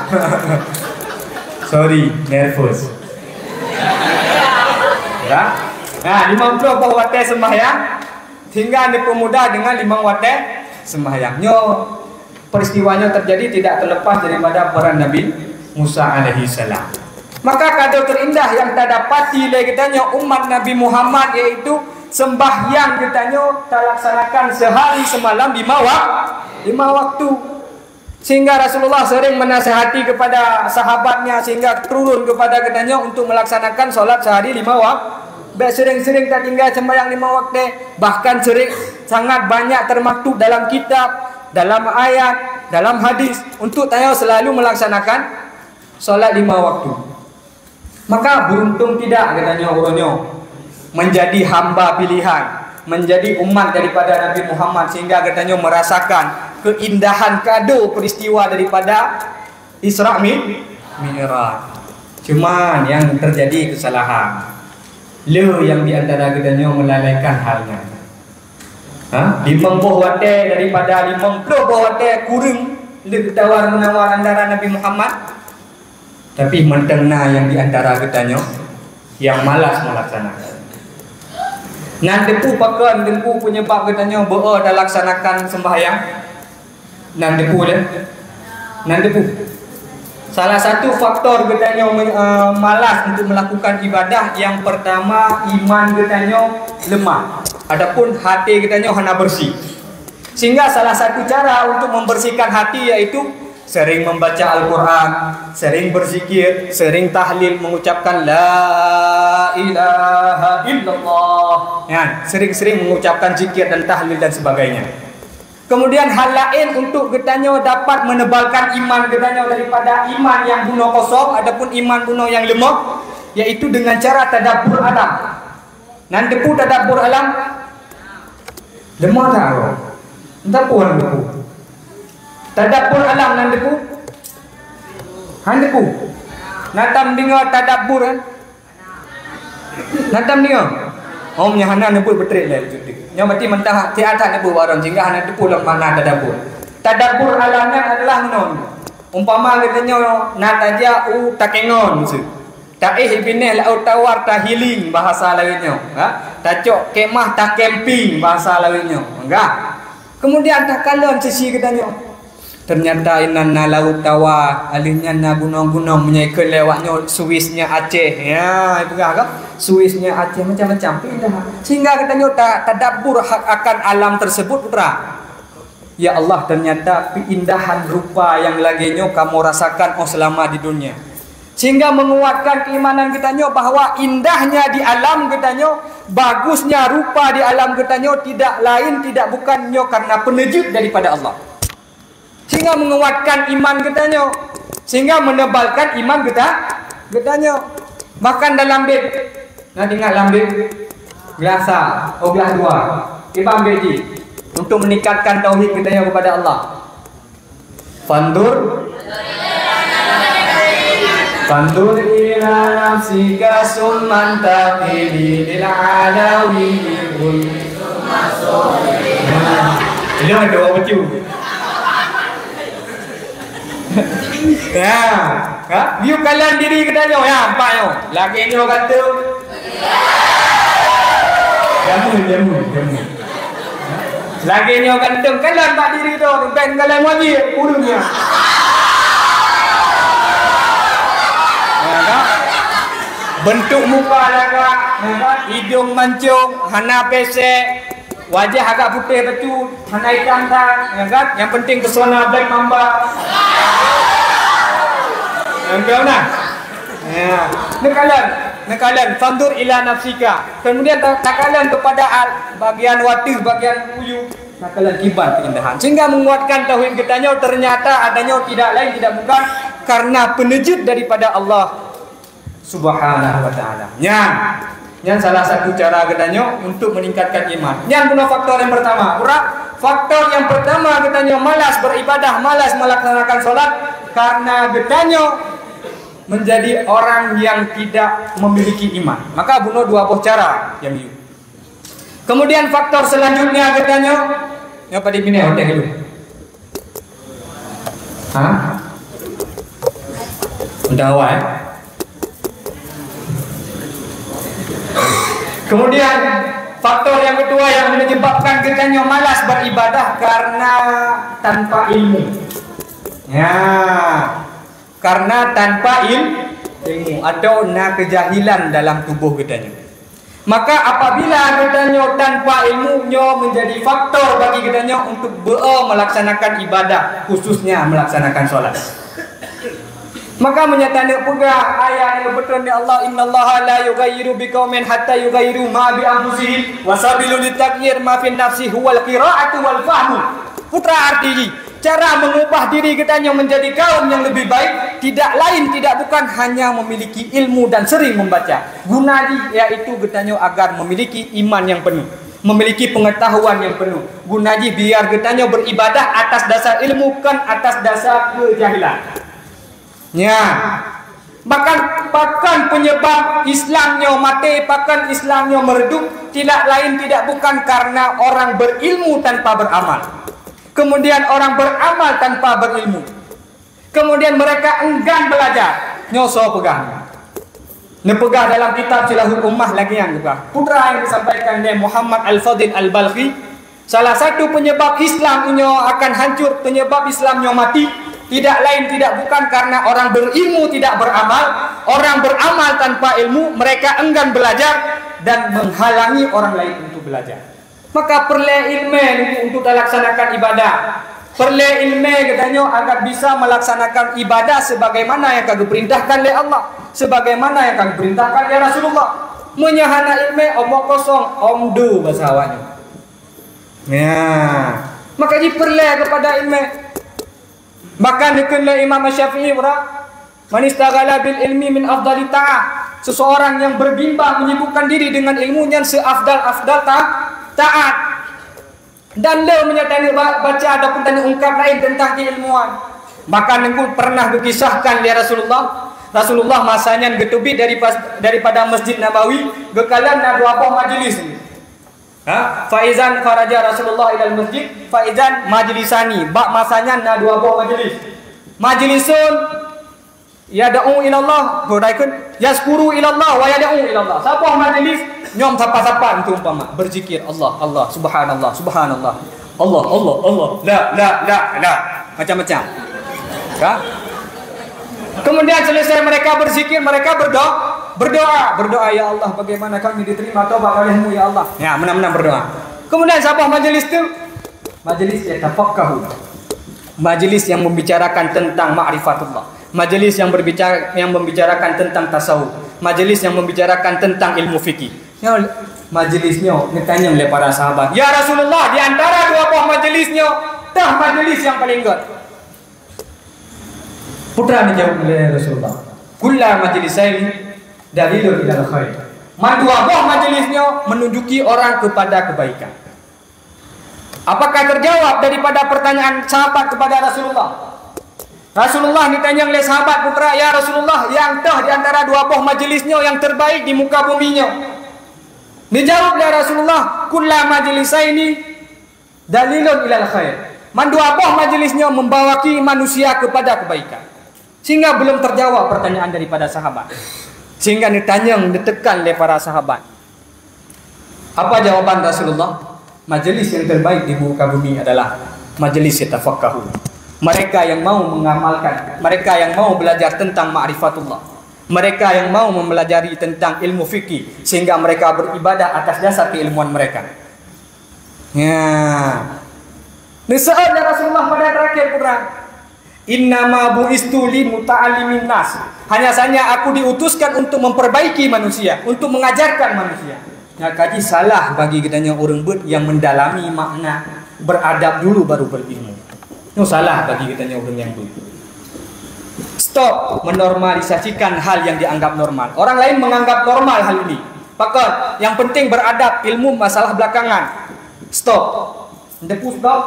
Sorry, nervous. Ya? Nah, limong ploh boh watèe sembahyang, sehingga dipermudah dengan limong watèe sembahyang. Nyoe peristiwa nyoe terjadi tidak terlepas daripada peran Nabi Musa alaihi salam. Maka kado terindah yang tadapati lé geutanyoe umat Nabi Muhammad yaitu sembahyang geutanyoe talaksanakan sehari semalam lima wa-, lima waktu. Sehingga Rasulullah sering menasihati kepada sahabatnya sehingga turun kepada geutanyoe untuk melaksanakan solat sehari lima wa-, bèk sering-sering tatinggai sembahyang lima waktu, bahkan sering sangat banyak termaktub dalam kitab, dalam ayat, dalam hadis untuk tanyoe selalu melaksanakan solat lima waktu. Maka beruntung tidak geutanyoe uroe nyoe menjadi hamba pilihan, menjadi umat daripada Nabi Muhammad sehingga geutanyoe merasakan keindahan kado peristiwa daripada Isra Mi-, Mi'raj. Cuman yang terjadi kesalahan, le yang di antara geutanyoe melalaikan hal nyan. Ha? Limong boh watèe daripada limong ploh boh watèe kureueng lé geutawar meunawar antara Nabi Muhammad, tapi mantong na nyang di antara geutanyoe nyang malas meulaksanakan. Nan teupeu pakon teungku penyebab geutanyoe beu-o talaksanakan sembahyang? Nan teupeu lé? Nan teupeu. Salah satu faktor geutanyoe me-, eh, malas untuk melakukan ibadah, yang pertama, iman geutanyoe lemah ataupun hati geutanyoe hana bersih. Sehingga salah satu cara untuk membersihkan hati yaitu sering membaca Al-Quran, sering berzikir, sering tahlil, mengucapkan la ilaha illallah. Ya, sering-sering mengucapkan zikir dan tahlil dan sebagainya. Kemudian hal lain untuk geutanyoe dapat menebalkan iman geutanyoe daripada iman yang bunoe kosong ataupun iman bunoe yang lemah, yaitu dengan cara tadabbur alam. Nan teupeue tadabbur alam? Leumah that, bro. Entah peue han teupeue. Tadabbur alam nan teupeue? Han teupeue. Na tam deungoe tadabbur, kan? Na tam deungoe? Oh, nyan hana neubeuet beutrek lé. Nyoe mati mentah siat that neubeuet barang, sehingga hana teupeue lom makna tadabbur. Tadabbur alam nyan adalah ngon. Umpama geutanyoe na tajak u Takengon, miseue. Taéh binéh laôt tawar tahiling bahasa laén nyoe, ha? Tacok kemah takemping bahasa laén nyoe, enggak? Kemudian takalon sisi geutanyoe. Ternyata inan na laôt tawar, aleuh nyan na gunong-gunong, meunyoe ikheun lé awak nyoe Swiss-nya Aceh. Ya, peugah ka? Swiss-nya Aceh, macam-macam keindahan. Sehingga geutanyoe ta-, tadabbur hak akan alam tersebut, putra. Ya Allah, ternyata keindahan rupa yang lagée nyoe kamoe rasakan óh seulama di dunia. Sehingga menguatkan keimanan geutanyoe bahwa indahnya di alam geutanyoe, bagusnya rupa di alam geutanyoe tidak lain, tidak bukan nyoe karena peuneujeut daripada Allah. Sehingga menguatkan iman geutanyoe, sehingga menebalkan iman geuta-, geutanyoe. Bahkan dalam bait, na ingat lam bait? Geulasa, oh, geulah dua. Kiban bait jih untuk meningkatkan tauhid geutanyoe kepada Allah. Fandur, fandur ila nafsika summa taqili lil alawi. Nah, ilong ada orang baca. Ya, ha? View kalon diri geutanyoe, ya, nampak nyoe. Lagée nyoe ganteng. Jamu, jamu, jamu. Lagée nyoe ganteng, kalon bak diri tu, ben kalon wajib, ureueng nyan. Ya, kan? Bentuk muka lagak, ya, kan? Idong mancong, hana pesek, wajah agak putéh bacut, hana itam that, ya kan? Yang penting pesona Black Mamba. Yang tahu nah? Ya. Neukalon, neukalon, fandur ila nafsika. Kemudian ta-, takalon kepada al-, bagian wateuh, bagian uyu. Takalon kiban keindahan. Sehingga menguatkan tauhid geutanyoe, ternyata adanyoe tidak lain, tidak bukan, karena peuneujeut daripada Allah Subhanahu wa Ta'ala. Nyan, nyan salah satu cara geutanyoe untuk meningkatkan iman. Nyan bunoe faktor yang pertama. Urat, faktor yang pertama geutanyoe malas beribadah, malas melaksanakan sholat karena geutanyoe menjadi orang yang tidak memiliki iman. Maka bunoe dua boh cara nyang yue. Kemudian faktor selanjutnya geutanyoe, nyoe padum binéh watée dulu. Ha? Udah awai, eh? Kemudian faktor yang kedua yang menyebabkan geutanyoe malas beribadah karena tanpa ilmu. Ya, karena tanpa il-, ilmu atau na kejahilan dalam tubuh geutanyoe. Maka apabila geutanyoe tanpa ilmu, nyoe menjadi faktor bagi geutanyoe untuk beu melaksanakan ibadah, khususnya melaksanakan sholat. Maka meunyoe taneuk peugah ayat nyang geupeutreun lé Allah, "Innallaha la yughayyiru biqaumin hatta yughayyiru ma bi anfusihim, wa sabilu litaghyir ma fin nafsi huwal qira'atu wal fahmu." Putra arti jih, cara mengubah diri geutanyoe menjadi kaum yang lebih baik, tidak lain, tidak bukan, hanya memiliki ilmu dan sering membaca. Guna jih yaitu geutanyoe agar memiliki iman yang penuh, memiliki pengetahuan yang penuh. Guna jih biar geutanyoe beribadah atas dasar ilmu, kon atas dasar kejahilan. Nya. Bahkan, bahkan penyebab Islam nyoe maté, bahkan Islam nyoe meredup, tidak lain tidak bukan karena orang berilmu tanpa beramal. Kemudian orang beramal tanpa berilmu. Kemudian mereka enggan belajar. Nyoe soe peugah? Neupeugah dalam kitab Silahul Ummah lagée nyang geupeugah. Putra nyang disampaikan lé Muhammad Al-Fadil Al-Balkhi, salah satu penyebab Islam nyoe akan hancur, penyebab Islam nyoe mati, tidak lain tidak bukan karena orang berilmu tidak beramal, orang beramal tanpa ilmu, mereka enggan belajar dan menghalangi orang lain untuk belajar. Maka peureulée ileumé untuk, untuk talaksanakan ibadah. Peureulée ileumé geutanyoe agar bisa melaksanakan ibadah sebagaimana nyang ka geupeurintahkan lé Allah, sebagaimana nyang ka geupeurintahkan lé Rasulullah. Meunyoe hana ileumé, omong kosong, omdu basa awaknyoe. Nya. Maka jih peureulée keupada ileumé. Bahkan dikheun lé Imam Syafi'i, "Man istaghala bil ilmi min afdali ta'ah." Seseorang yang berbimbang menyibukkan diri dengan ilmu nyan seafdal-afdal ta-, taat. Dan le meunyoe tanyoe ba-, baca ataupun tanyoe ungkap laén tentang keilmuan. Bahkan Teungku pernah geukisahkan lé Rasulullah, Rasulullah masa nyan geuteubiet dari pas-, daripada Masjid Nabawi, geukalon na dua boh majlis. Ha? Faizan kharaja Rasulullah ilal masjid, faizan majlisani. Bak masa nyan na dua boh majlis. Majlisun yad'u ilallah, peue dai kheun? Yazkuru ilallah wa yad'u ilallah. Saboh majlis, nyoe sapa-sapa untuk umpama, berzikir, Allah, Allah, subhanallah, subhanallah. Allah, Allah, Allah, la, la, la, la. Macam-macam. Ka? Kemudian selesai mereka berzikir, mereka berdo-, berdoa. Berdoa, "Ya Allah, bagaimana kami diterima taubat oleh-Mu, ya Allah?" Ya, meunan-meunan berdoa. Kemudian saboh majlis tu, majlis yatafaqahu. Majlis yang membicarakan tentang ma'rifatullah. Majlis yang berbicara, yang membicarakan tentang tasawuf. Majlis yang membicarakan tentang ilmu fikih. Nyoe majlis nyoe geutanyong lé para sahabat, "Ya Rasulullah, di antara dua boh majlis nyoe, tah majlis yang paling göt?" Peue teuma neujaweueb lé Rasulullah, "Kulla majlisaini dalilun ilal khair." Mandua boh majlis nyoe menunjuki orang kepada kebaikan. Apakah terjawab daripada pertanyaan sahabat kepada Rasulullah? Rasulullah neutanyong lé sahabat, "Peue teuma, ya Rasulullah, nyang tah di antara dua boh majlis nyoe nyang terbaik di muka bumi nyoe?" Neujaweueb lé Rasulullah, "Kulla majlisaini dalilun ilal khair." Mandua boh majlis nyoe membawaki manusia kepada kebaikan. Sehingga belum terjawab pertanyaan daripada sahabat. Sehingga neutanyong, neuteukan lé para sahabat. Apa jawaban Rasulullah? Majlis yang terbaik di muka bumi adalah majlis yatafaqahu. Mereka yang mau mengamalkan, mereka yang mau belajar tentang ma'rifatullah. Mereka yang mau mempelajari tentang ilmu fikih sehingga mereka beribadah atas dasar keilmuan mereka. Ya. Neuseuôt lé Rasulullah pada terakhir, peue teuma, "Innama bu'istu li muta'allimin nas." Hanya saja aku diutuskan untuk memperbaiki manusia, untuk mengajarkan manusia. Nyang ka jih salah bagi geutanyoe ureuëng beuet nyang mendalami makna beradab dulu baru berilmu. Nyoe salah bagi geutanyoe ureuëng nyang beuet. Stop menormalisasikan hal yang dianggap normal. Orang lain menganggap normal hal ini. Pakon, yang penting beradab, ilmu masalah belakangan. Stop. Neupiôh,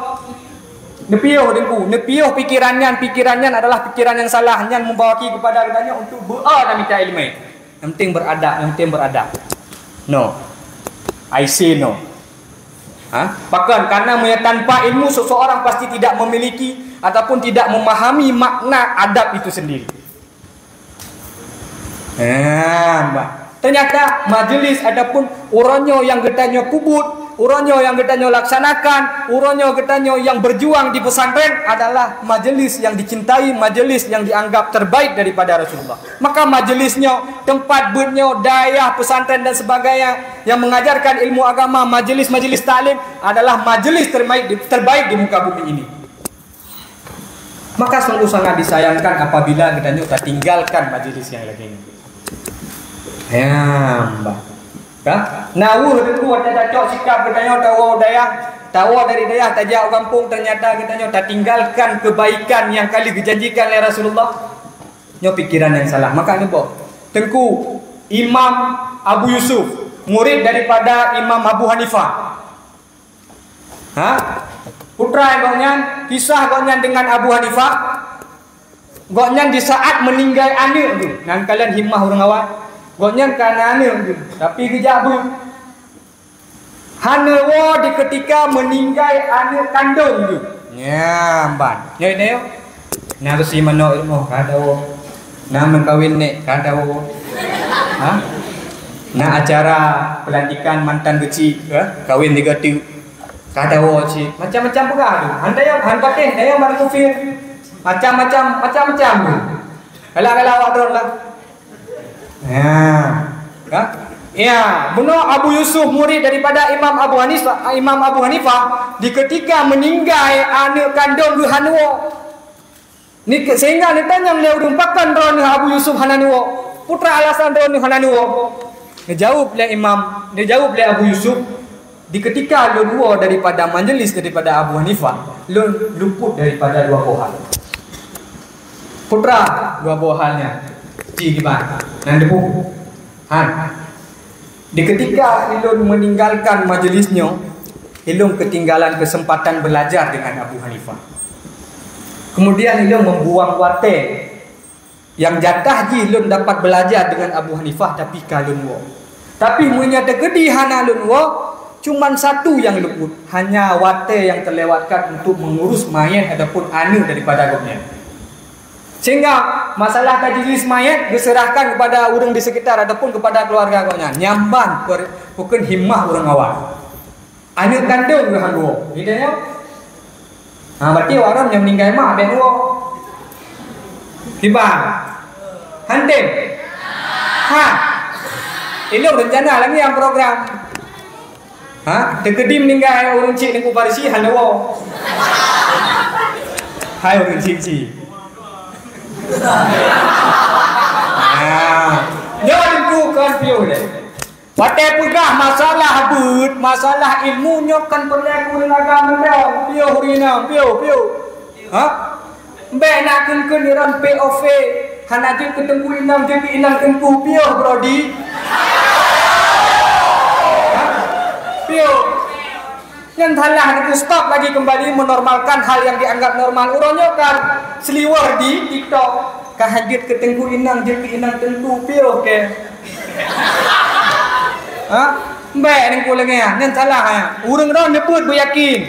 neupiôh Teungku, neupiôh pikiran nyan, pikiran nyan adalah pikiran yang salah, nyan membawaki kepada geutanyoe untuk beu-a dan mita iéleumé. Yang penting beradab, yang penting beradab. No. I say no. Ha? Pakon, karena meunyo tanpa ilmu, seseorang pasti tidak memiliki ataupun tidak memahami makna adab itu sendiri. Ha, bah. Ternyata majlis ataupun uroe nyoe nyang geutanyoe peubuet, uroe nyoe nyang geutanyoe laksanakan, uroe nyoe geutanyoe nyang berjuang di pesantren adalah majlis yang dicintai, majlis yang dianggap terbaik daripada Rasulullah. Maka majlis nyoe, tempat beuet nyoe, dayah pesantren dan sebagainya yang mengajarkan ilmu agama, majlis-majlis taklim adalah majlis terbaik di, terbaik di muka bumi ini. Maka sungguh sangat disayangkan apabila geutanyoe tatinggalkan majlis nyang lagée nyoe. Ya, bah. Ka? Nah, weueh Teungku, watée tacok sikap geutanyoe tawoe dayah, tawoe dari dayah tajak u gampông, ternyata geutanyoe tatinggalkan kebaikan nyang ka lheueh geujanjikan lé Rasulullah. Nyoe pikiran nyang salah. Maka neuboh. Teungku Imam Abu Yusuf, murid daripada Imam Abu Hanifah. Ha? Peue teuma gobnyan, kisah gobnyan dengan Abu Hanifah. Gobnyan di saat meuninggai aneuëk geuh, nan kalon himmah ureuëng awai. Gobnyan ka na aneuëk geuh, tapi geujak beuet. Hana woe di keutika meuninggai aneuëk kandong geuh. Nyan ban. Nyoe, nyoe. Na reusi manok rumoh ka dawoe. Na meukawen nek ka dawoe. Ha? Na acara pelantikan mantan keuchik, eh? Kawen tiga tu. Ka dawoe cit. Macam-macam peugah tu. Han dayang, han patéh, dayang baru kufir. Macam-macam, macam-macam tu. Galak-galak awak droe lah. Ya. Ya. Ya, bunoe Abu Yusuf murid daripada Imam Abu Hanifah, Imam Abu Hanifah di ketika meuninggai aneuëk kandong geuh hana woe. Ni ke-, sehingga neutanyong lé ureuëng, "Pakon droeneueh Abu Yusuf hana neuwoe? Peue teuma alasan droeneueh hana neuwoe?" Neujaweueb lé Imam, neujaweueb lé Abu Yusuf, "Di ketika lôn woe daripada majlis daripada Abu Hanifah, lôn luput daripada dua boh hal." Peue teuma dua boh hal nyan? Ci kiban. Nyang teupeue. Nah, di ketika ilôn meninggalkan majlis nyoe, ilôn ketinggalan kesempatan belajar dengan Abu Hanifah. Kemudian ilôn membuang watèe nyang jatah jih lôn dapat belajar dengan Abu Hanifah, tapi ka lôn woe. Tapi meunyoe teukeudi hana lôn woe, cuman satu nyang luput, hanya watèe nyang terlewatkan untuk mengurus mayat ataupun aneuk daripada gobnyan. Sehingga masalah tajhiz mayat diserahkan kepada ureuëng di sekitar ataupun kepada keluarga gobnyan. Nyan ban per-, bukan himmah ureuëng awam. Aneuk kandông geuh han woe, gitu nyoe. Ha, berarti awak nyan nyang meninggai mak bèk woe. Kiban. Han tem. Ha. Ilôn rencana lagi nyang program. Ha, teukeudi meninggai ureuëng chik Teungku Farisi han woe. Hai ureuëng chik-chik. Ha. Nyoe Teungku kon piôh lé. Watèe peugah masalah beuet, masalah ilmu nyoe kan peureulèe ureuëng agam meudong. Piôh ureuëng inong, piôh, piôh. Ha? Bèk na kheun-kheun droeneuh P O V. Hana jeuet keu teungku inong, jeuet keu inong teungku. Piôh, Brodi. Ha? Piôh. Nyan salah, Teungku stop lagi kembali menormalkan hal yang dianggap normal. Uroe nyoe kan seliwer di TikTok. Ka hana jeuet keu teungku inong, jeuet keu inong teungku, piôh kèe. Ha? Bèk Teungku lagèe nyan, nyan salah, ha. Ureuëng droeneuh neubeuet beuyakin.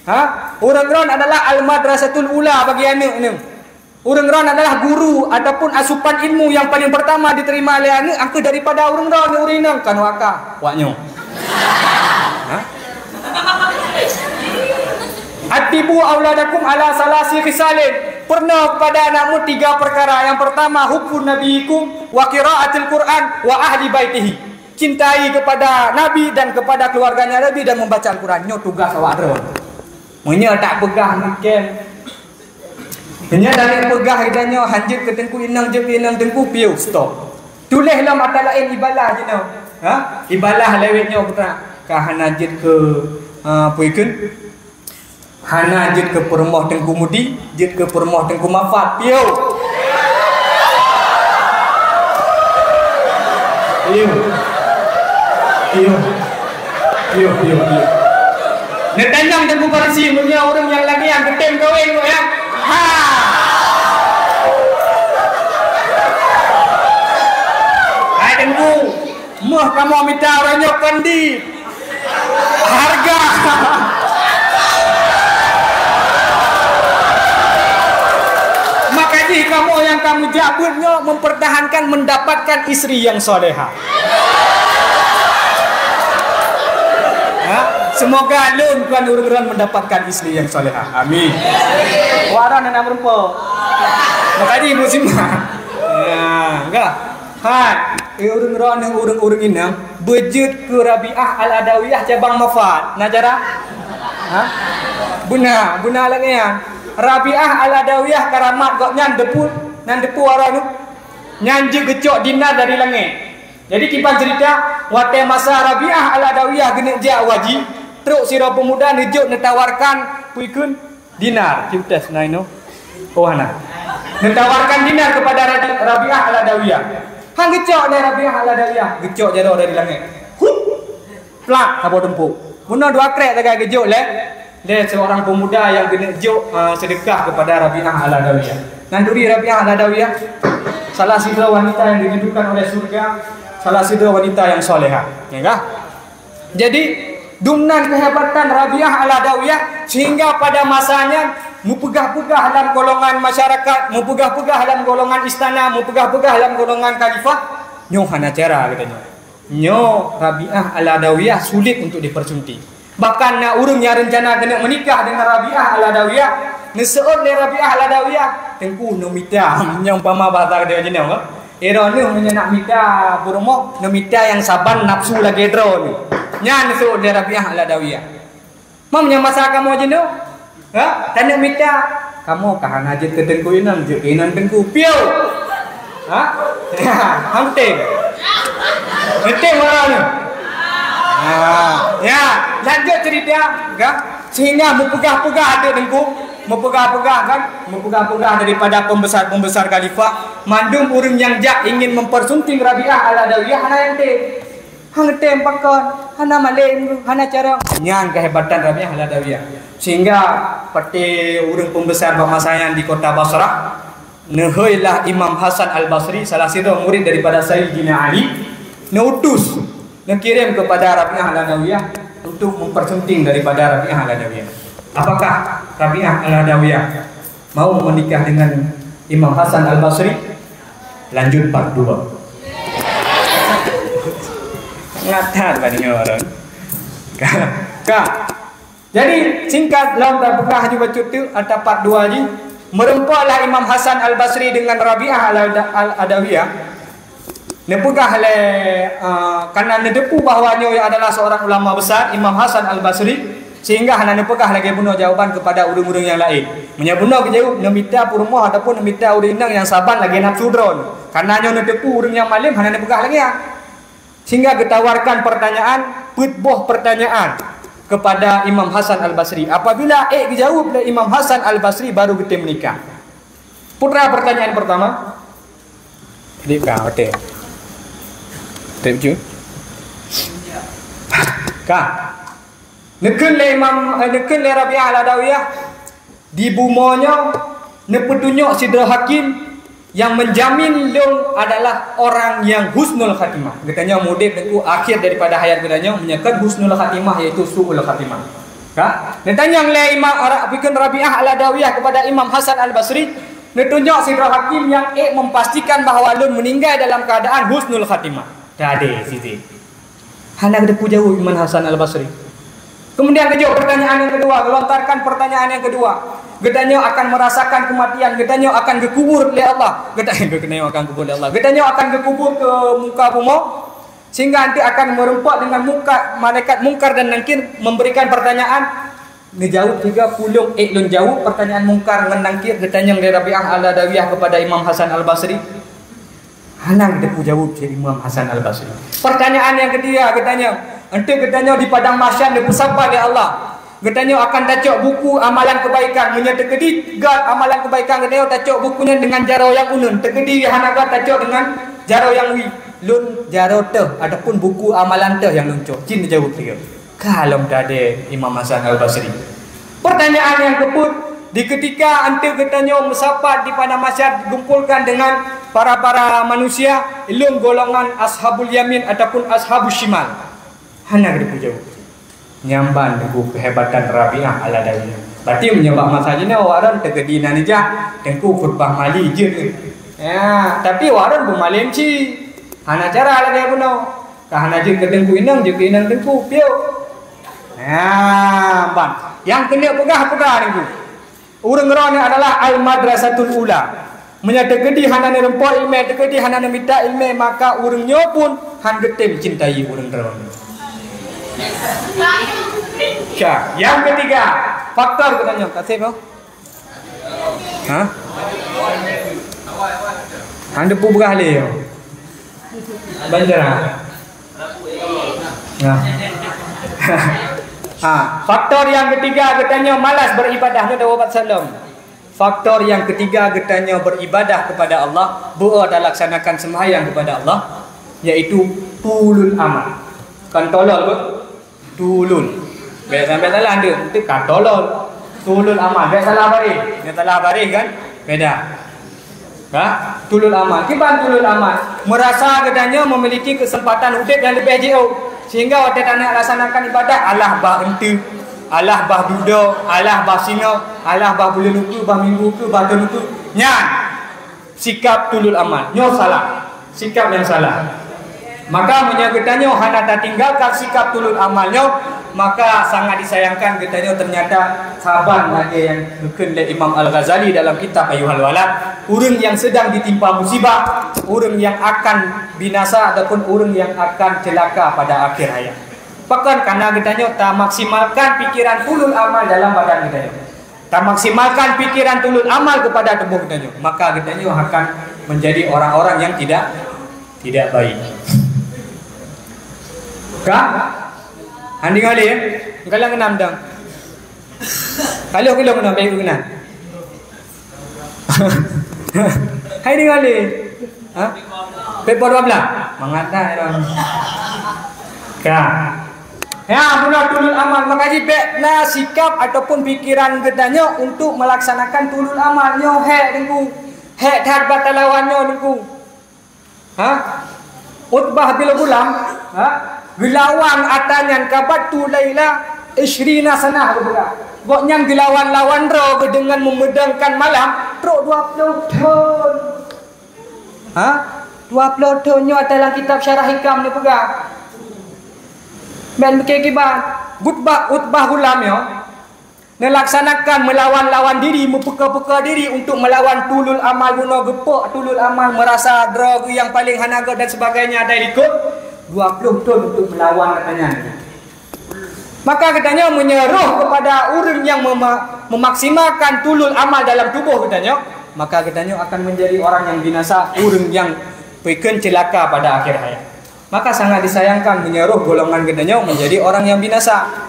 Ha? Ureuëng droeneuh adalah al-madrasatul ula bagi aneuk nyoe. Ureuëng droeneuh adalah guru ataupun asupan ilmu yang paling pertama diterima lé aneuk, angkeuh daripada ureuëng droeneuh ureuëng inong kan waka wak nyoe. Ha? Addibu auladakum ala salasi khisalin. Peurunoe kepada anakmu tiga perkara. Yang pertama, hubbun nabiyikum, wa qiraatil Qur'an, wa ahli baitihi. Cintai kepada Nabi dan kepada keluarganya Nabi dan membaca Al-Quran. Nyoe tugas awak droe. Meunyoe tak peugah mungkin Meunyoe dari peugah geutanyoe han jeuet keu teungku inong, jeuet keu inong teungku, piôh, stop. Tuléh lom ata laén ibalah jinoe. Ha? Ibalah lewat nyoe putra. Ka hana jeuet keu, ha, peue ikheun? Hana jeuet keu peurumoh Teungku Mudi, jeuet keu peurumoh Teungku Mafat. Piôh. Piôh. Piôh. Piôh, piôh, piôh. Neutanyong Teungku Farisi, meunyoe ureuëng nyang lagèe nyan geutem kawén, ya? Ha! Hai Teungku, moh kamoe mita uroe nyoe kon di harga. Maka jih kamoe nyang ka meujak beuet nyoe mempertahankan mendapatkan istri yang salehah. Ha? Semoga lôn kon ureuëng-ureuëng mendapatkan istri yang salehah. Amin. Waran anak meureumpok. Makanya ibu simak. Ya, enggak. Hai, eh, ureuëng droeneuh, ureuëng-ureuëng inong beujeuet keu Rabi'ah Al-Adawiyah cabang Mafat. Na cara? Ha? Beuna, beuna lagèe nyan. Rabi'ah Al-Adawiyah karamat gobnyan deupeu, nan deupeu waran nyoe. Nyan jeuet geucok dinar dari langèt. Jadi kiban cerita, watèe masa Rabi'ah Al-Adawiyah geuneuk jak u haji, trok sidroe peumuda neujok neutawarkan peue ikheun dinar, cit tes na inoe. Oh, hana. Neutawarkan dinar kepada Rabi-, Rabi'ah Al-Adawiyah. Han geucok lé Rabi'ah Al-Adawiyah, geucok jaroe dari langèt. Hup! Plak, saboh tumpôk. Bunoe dua krek sagai geujok lé, lé seorang pemuda yang geuneuk jok, eh, sedekah kepada Rabi'ah Al-Adawiyah. Nan turi Rabi'ah Al-Adawiyah, salah sidroe wanita yang dirindukan oleh surga, salah sidroe wanita yang salehah. Ya kah? Jadi, dumnan kehebatan Rabi'ah Al-Adawiyah sehingga pada masa nyan meupeugah-peugah lam golongan masyarakat, meupeugah-peugah lam golongan istana, meupeugah-peugah lam golongan khalifah, nyoe hana cara geutanyoe. Nyoe Rabi'ah Al-Adawiyah sulit untuk dipersunting. Bahkan na ureuëng nyang reuncana keuneuk meunikah deungon Rabi'ah Al-Adawiyah, neuseuôt lé Rabi'ah Al-Adawiyah, "Teungku, neumita," nyoe umpama bahasa geutanyoe jinoe, "Eh, droeneuh meunyoe nak mita peurumoh, neumita nyang saban nafsu lagèe droeneuh." Nyan neuseuôt lé Rabi'ah Al-Adawiyah. Mam nyang masa kamoe jinoe? Ha? Taneuk mita. Kamoe ka hana jeuet keu teungku inong, jeuet keu inong teungku. Piôh. Ha? Hang tém. Tém orang ni. Ha. Ya, lanjut cerita, kan? Sehingga meupeugah-peugah até teungku. Meupeugah-peugah kan, meupeugah-peugah daripada pembesar-pembesar khalifah, mandum ureuëng nyang jak ingin mempersunting Rabi'ah Al-Adawiyah hana nyang tem. Hana tem pakon, hana malem, hana carông. Nyan kehebatan Rabi'ah Al-Adawiyah. Sehingga patéh ureuëng pembesar bak masa nyan di kota Basrah, neuhôi lah Imam Hasan Al-Basri, salah sidroe murid daripada Sayyidina Ali, neuutus, neukirém kepada Rabi'ah Al-Adawiyah untuk mempersunting daripada Rabi'ah Al-Adawiyah. Apakah Rabi'ah Al-Adawiyah mau menikah dengan Imam Hasan Al-Basri? Lanjut part dua. Ngatat bani orang. Ka. Ka. Jadi, singkat lom tapeugah laju bacut tu, ata part dua jih. Meureumpoklah Imam Hasan Al-Basri dengan Rabi'ah Al-, Al-Adawiyah. Neupeugah lé, eh, karena neuteupeue bahwa nyoe adalah seorang ulama besar, Imam Hasan Al-Basri, sehingga hana neupeugah lagée bunoe jawaban kepada ureuëng-ureuëng nyang laén. Meunyoe bunoe geujaweueb, neumita peurumoh ataupun neumita ureuëng inong nyang saban lagée nafeusu droe. Karena nyoe neuteupeue ureuëng nyang malem, hana neupeugah lagée nyan. Sehingga geutawarkan pertanyaan, peuet boh pertanyaan kepada Imam Hasan Al-Basri. Apabila ék geujaweueb lé Imam Hasan Al-Basri, baru geutem menikah. Peue teuma pertanyaan pertama? Dek ka, oke. Dek ju. Ka. Neukheun lé Imam, eh, neukheun lé Rabi'ah Al-Adawiyah, di bumoe nyoe neupeutunyok sidroe hakim nyang menjamin lôn adalah orang nyang husnul khatimah. Geutanyoe udeb teungku akhir daripada hayat geutanyoe meunyoe kon husnul khatimah, yaitu su'ul khatimah. Ka? Neutanyong lé Imam Ra-, bukon Rabi'ah Al-Adawiyah kepada Imam Hasan Al-Basri, neutunyok sidroe hakim nyang ék memastikan bahwa lôn meninggai dalam keadaan husnul khatimah. Tadé sideh. Hana geuteupeue jaweueb Imam Hasan Al-Basri. Kemudian geujok pertanyaan yang kedua, gelontarkan pertanyaan yang kedua. Geutanyoe akan merasakan kematian, geutanyoe akan geukubur lé Allah. Geuta-, geutanyoe akan kubur lé Allah. Geutanyoe akan geukubur keu muka bumoe, sehingga nanti akan meureumpok dengan muka-, malaikat Mungkar dan Nakir memberikan pertanyaan. Neujaweueb juga, peue lôn ék lôn jaweueb pertanyaan Mungkar ngon Nakir, geutanyong lé Rabi'ah Al-Adawiyah kepada Imam Hasan Al-Basri. Hana geuteupeue jaweueb cit Imam Hasan Al-Basri. Pertanyaan yang ketiga geutanyoe, enteuk geutanyoe di padang mahsyar neupeusapa lé Allah. Geutanyoe akan tacok buku amalan kebaikan. Meunyoe teukeudi göt amalan kebaikan geutanyoe, tacok buku nyan dengan jaroe nyang uneun. Teukeudi hana göt, tacok dengan jaroe nyang wie. Lôn jaroe teuh ataupun buku amalan teuh nyang lôn cok. Cit neujaweueb lé. Ka lom tadé Imam Hasan Al-Basri. Pertanyaan yang keupeuet, di ketika enteuk geutanyoe meusapat di padang mahsyar dikumpulkan dengan para-para manusia, lôn golongan ashabul yamin ataupun ashabus shimal. Hana geuteupeue jaweueb. Nyan ban teungku kehebatan Rabi'ah Al-Adawiyah. Berarti meunyoe bak masa jinoe awak droen teukeudi na neujak, teungku khutbah mali jeuet. Ya, tapi awak droen beumalem cit. Hana cara lagée bunoe. Ka hana jeuet keu teungku inong, jeuet keu inong teungku, piôh. Nah, ban. Nyang keuneuk peugah, peugah teungku. Ureuëng droeneuh adalah al-madrasatul ula. Meunyoe teukeudi hana neureumpok iéleumé, teukeudi hana neumita iéleumé, maka ureuëng nyoe pun han geutem cintai ureuëng droeneuh. Ya, yang ketiga, faktor geutanyoe. Kasih, bro. Ha? Hana peue beurah lé yo. Banjara. Nah. Ha, faktor yang ketiga geutanyoe malas beribadah, nyoe dawa bat salom. Faktor yang ketiga geutanyoe beribadah kepada Allah, beu talaksanakan sembahyang kepada Allah, yaitu tulul amal. Kon tolol, beu? Tulul. Bèk sampai salah anda. Itu katolol. Tulul amal. Bèk salah baris. Yang salah baris kan? Beda. Ha? Tulul amal. Kiban tulul amal. Merasa geutanyoe memiliki kesempatan udeb yang lebih jiôh. Sehingga watèe tanak laksanakan ibadah, alah bah eunteuk, alah bah dudoe, alah bah singoh, alah bah buleuen ukeue, bah minggu ukeue, bah thôn ukeue. Nyan. Sikap tulul amal. Nyoe salah. Sikap nyang salah. Maka meunyoe geutanyoe hana tatinggalkan sikap tulul amal nyoe, maka sangat disayangkan geutanyoe ternyata saban lagèe nyang geukheun lé Imam Al-Ghazali dalam kitab Ayyuhal Walad, ureuëng yang sedang ditimpa musibah, ureuëng yang akan binasa ataupun ureuëng yang akan celaka pada akhir hayat. Pakon? Karena geutanyoe tamaksimalkan pikiran tulul amal dalam badan geutanyoe. Tamaksimalkan pikiran tulul amal kepada tubuh geutanyoe, maka geutanyoe akan menjadi orang-orang yang tidak, tidak baik. Ka? Hana deungö lé, ya? Kalau keunan dong. Kalau, kalau keunan, baik keunan. Hai deungoe lé. Ha? Peuet boh dua blah. Mangat dah, ya. Ka. Ya, bunoe tulul amal. Maka jih bèk na sikap ataupun pikiran geutanyoe untuk melaksanakan tulul amal. Nyoe hék, Teungku. Hék that bak talawan nyoe, Teungku. Ha? Utbah bin Ghulam, ha? Geulawan ata nyan, "Qabattu laila isyrina sanah," geupeugah. Gobnyan geulawan-lawan droe geuh deungon meumeudangkan malam trok dua ploh thon. Ha? Dua ploh thon nyoe ata lam kitab Syarah Hikam neupeugah. Ban bukée kiban, Utbah, Utbah Ghulam nyoe neulaksanakan meulawan-lawan diri, meupeuka-peuka diri untuk meulawan tulul amal bunoe, geupok tulul amal, meurasa droe geuh nyang paleng hana göt dan sebagainya, dan likot dua ploh thon untuk meulawan gata nyan. Maka geutanyoe meunyoe roh kepada ureuëng nyang mema-, memaksimalkan tulul amal dalam tuboh geutanyoe, maka geutanyoe akan menjadi orang yang binasa, ureuëng nyang peukeuh ceulaka pada akhir hayat. Maka sangat disayangkan meunyoe roh golongan geutanyoe menjadi orang yang binasa.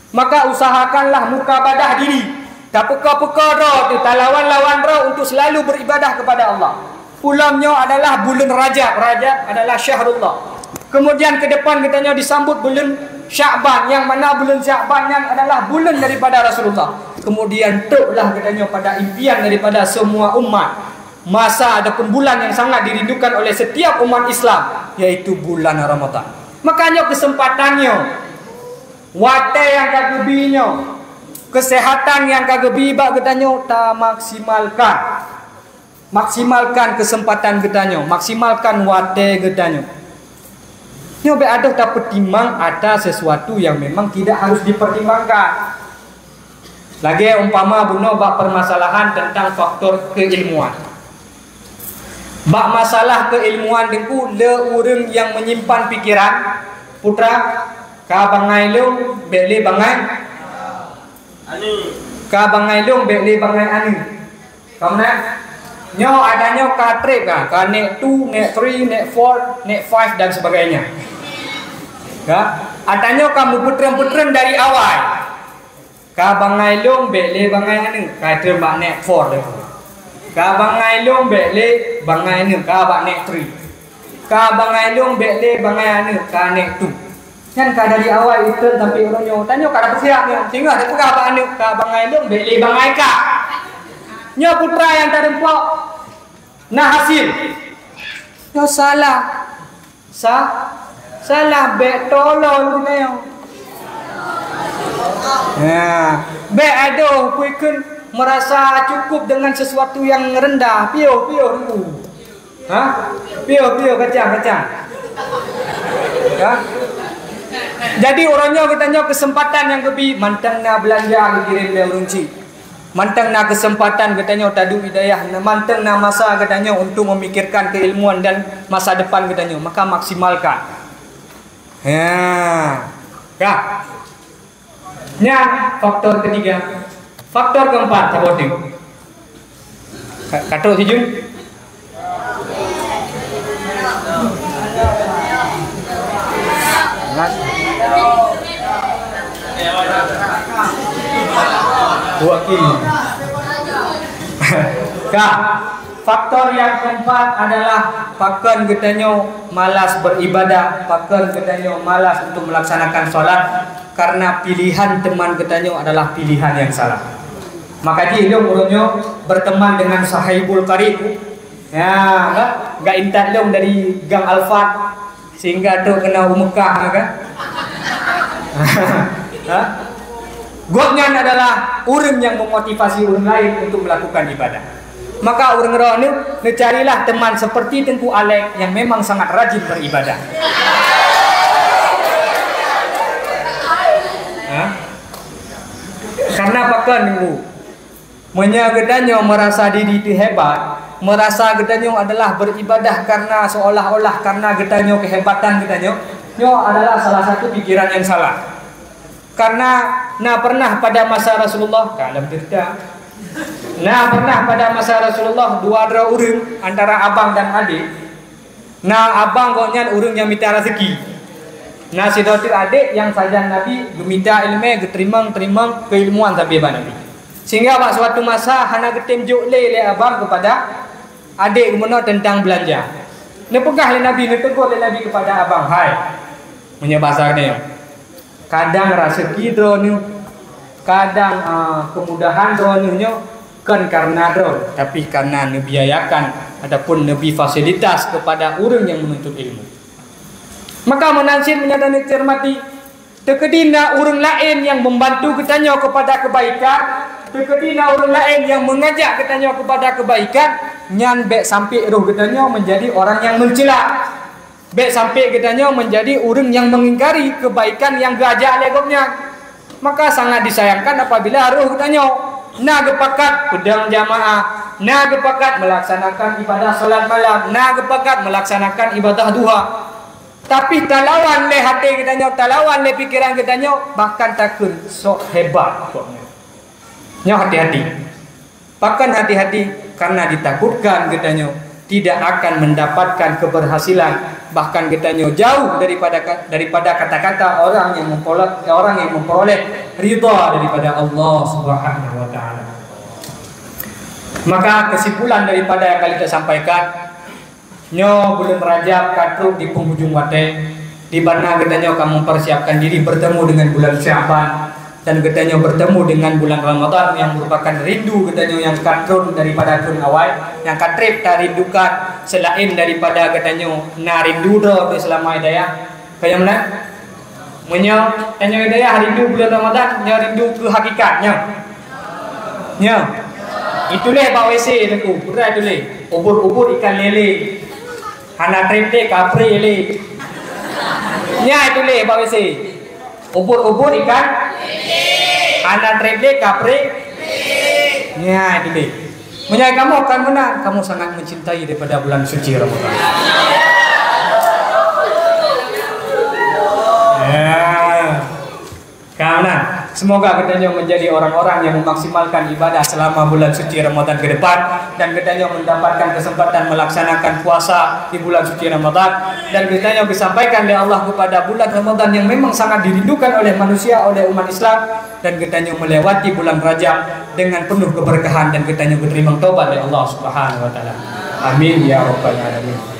Maka usahakanlah mukabadah diri. Tapeuka-peuka droe teuh, talawan-lawan droe untuk selalu beribadah kepada Allah. Ulôn nyoe adalah buleuen Rajab, Rajab adalah syahrullah. Kemudian ke depan geutanyoe disambut buleuen Syakban, yang mana buleuen Syakban nyan adalah buleuen daripada Rasulullah. Kemudian troklah geutanyoe pada impian daripada semua umat, masa ataupun bulan yang sangat dirindukan oleh setiap umat Islam, yaitu bulan Ramadan. Maka nyoe keuseumpatan nyoe. Watée nyang ka geubi nyoe, keuseuhatan nyang ka geubi bak geutanyoe tamaksimalkan. Maksimalkan keuseumpatan geutanyoe, maksimalkan watée geutanyoe. Nyoe bék adoh tapeutimang ata sesuatu yang memang tidak harus dipertimbangkan. Lagée umpama bunoe bak permasalahan tentang faktor keilmuan. Bak masalah keilmuan Teungku, le ureuëng nyang menyimpan pikiran, putra, ka bangai lôn, bék lé bangai. Ka bangai lôn, bék lé bangai aneuk. Ka meunan? Nyoe ata nyoe ka treb ka, ka nek two, nek three, nek four, nek five dan sebagainya. Ya, ata nyoe ka meupeutrön-peutrön dari awai. Ka bangai lôn, bék lé bangai aneuk, ka treb bak nek four lé. Ka bangai lôn, bék lé bangai aneuk, ka bak nek three. Ka bangai lôn, bék lé bangai aneuk, ka nek two. Nyan ka dari awai uteun sampai uroe nyoe. Tanyoe ka dapeusiap nyoe. Singoh tapeugah bak aneuk, ka bangai lôn, bék lé bangai ka. Nyoe putra nyang tareumpok na hasil. Nyoe salah. Sa-, salah bék tolol geutanyoe. Ya, bék adoh peukeuh merasa cukup dengan sesuatu yang rendah. Piôh, piôh dulu. Ha? Piôh, piôh, kacang, kacang. Ha? Jadi uroe nyoe geutanyoe keuseumpatan nyang geubi, mantong na beulanja geukirém lé ureuëng chik. Mantong na keuseumpatan geutanyoe taduek di dayah, mantong na masa geutanyoe untuk memikirkan keilmuan dan masa depan geutanyoe, maka maksimalkan. Ya. Ka. Nyan faktor ketiga. Faktor keempat, saboh teuk. Ka, ka trok sijeuem. Wakil. Ka. Faktor yang keempat adalah pakon geutanyoe malas beribadah, pakon geutanyoe malas untuk melaksanakan salat karena pilihan teman geutanyoe adalah pilihan yang salah. Maka jih lôn uroe nyoe berteman dengan sahibul qarib. Ya, enggak, enggak intat lôn dari Gang Alfat. Sehingga trok keunoe u Mekah, kan? Ha? Gobnyan adalah ureuëng nyang memotivasi ureuëng laén untuk melakukan ibadah. Maka ureuëng droeneuh, neucarilah teman seperti Teungku Alek yang memang sangat rajin beribadah. Ha? Karena pakon, Teungku? Meunyoe geutanyoe meurasa diri teuhebat, meurasa geutanyoe adalah beribadah karena seolah-olah karena geutanyoe kehebatan geutanyoe, nyoe adalah salah satu pikiran yang salah. Karena na pernah pada masa Rasulullah, ka lom cerita. Na pernah pada masa Rasulullah dua droe ureuëng antara abang dan adik. Na abang gobnyan ureuëng nyang mita raseuki. Na sidroe teuk adék nyang sajan Nabi geumita iéleumé, geuteurimong-teurimong keuilmuan sabe bak Nabi. Sehingga bak suatu masa hana geutem jok lé lé abang kepada adek geumeunyoe teuntang beulanja. Neupeugah lé Nabi, neutegur lé Nabi kepada abang, "Hai," meunyoe basa geutanyoe, "kadang raseuki droeneuh, kadang, ah, keumudahan droeneuh nyoe kon kareuna droe, tapi kareuna neubiayakan ataupun neubri fasilitas kepada ureuëng nyang meununtut ilmu." Maka meunan cit meunyoe taneucermati, teukeudi na ureuëng laén nyang membantu geutanyoe kepada kebaikan, teukeudi na ureuëng laén nyang mengajak geutanyoe kepada kebaikan, nyan bék sampai roh geutanyoe menjadi orang yang mencela. Bék sampai geutanyoe menjadi ureuëng nyang mengingkari kebaikan nyang geuajak lé gobnyan. Maka sangat disayangkan apabila roh geutanyoe na geupakat peudong jamaah, na geupakat melaksanakan ibadah salat malam, na geupakat melaksanakan ibadah duha. Tapi talawan lé até geutanyoe, talawan lé pikeran geutanyoe, bahkan takheun sok hebat gobnyan. Nyoe hati-hati. Pakon hati-hati? Karena ditakutkan geutanyoe tidak akan mendapatkan keberhasilan, bahkan geutanyoe jauh daripada ka-, daripada kata-kata orang yang memperoleh, orang yang memperoleh ridha daripada Allah Subhanahu wa Taala. Maka kesimpulan daripada yang kali kita sampaikan, nyoe bulan Rajab ka trok di penghujung watée, di mana geutanyoe ka mempersiapkan diri bertemu dengan bulan Syaban, dan geutanyoe bertemu dengan bulan Ramadan yang merupakan rindu geutanyoe nyang ka trok daripada thon awai, nyang ka treb tarindukan selain daripada geutanyoe na rindu droe di seulama hidayah. Kaya meunan? Meunyoe tanyoe hidayah rindu bulan Ramadan, nyoe rindu keu hakikat nyoe. Nyoe. Ituléh bak W C teungku, peue ituléh. Ubur-ubur ikan lele. Hana treb lé kapré lé. Nyan ituléh bak W C. Ubur-ubur ikan. Hana treb lé kapré. Nyan ituléh. Meunyoe kamoe akan meunan, kamoe sangat mencintai daripada bulan suci Ramadan. Ya. Ka meunan, semoga geutanyoe menjadi orang-orang yang memaksimalkan ibadah selama bulan suci Ramadan ke depan, dan geutanyoe mendapatkan kesempatan melaksanakan puasa di bulan suci Ramadan, dan geutanyoe disampaikan oleh Allah kepada bulan Ramadan yang memang sangat dirindukan oleh manusia, oleh umat Islam, dan geutanyoe melewati bulan Rajab dengan penuh keberkahan dan geutanyoe geuterima taubat oleh Allah Subhanahu wa Taala. Amin ya rabbal alamin.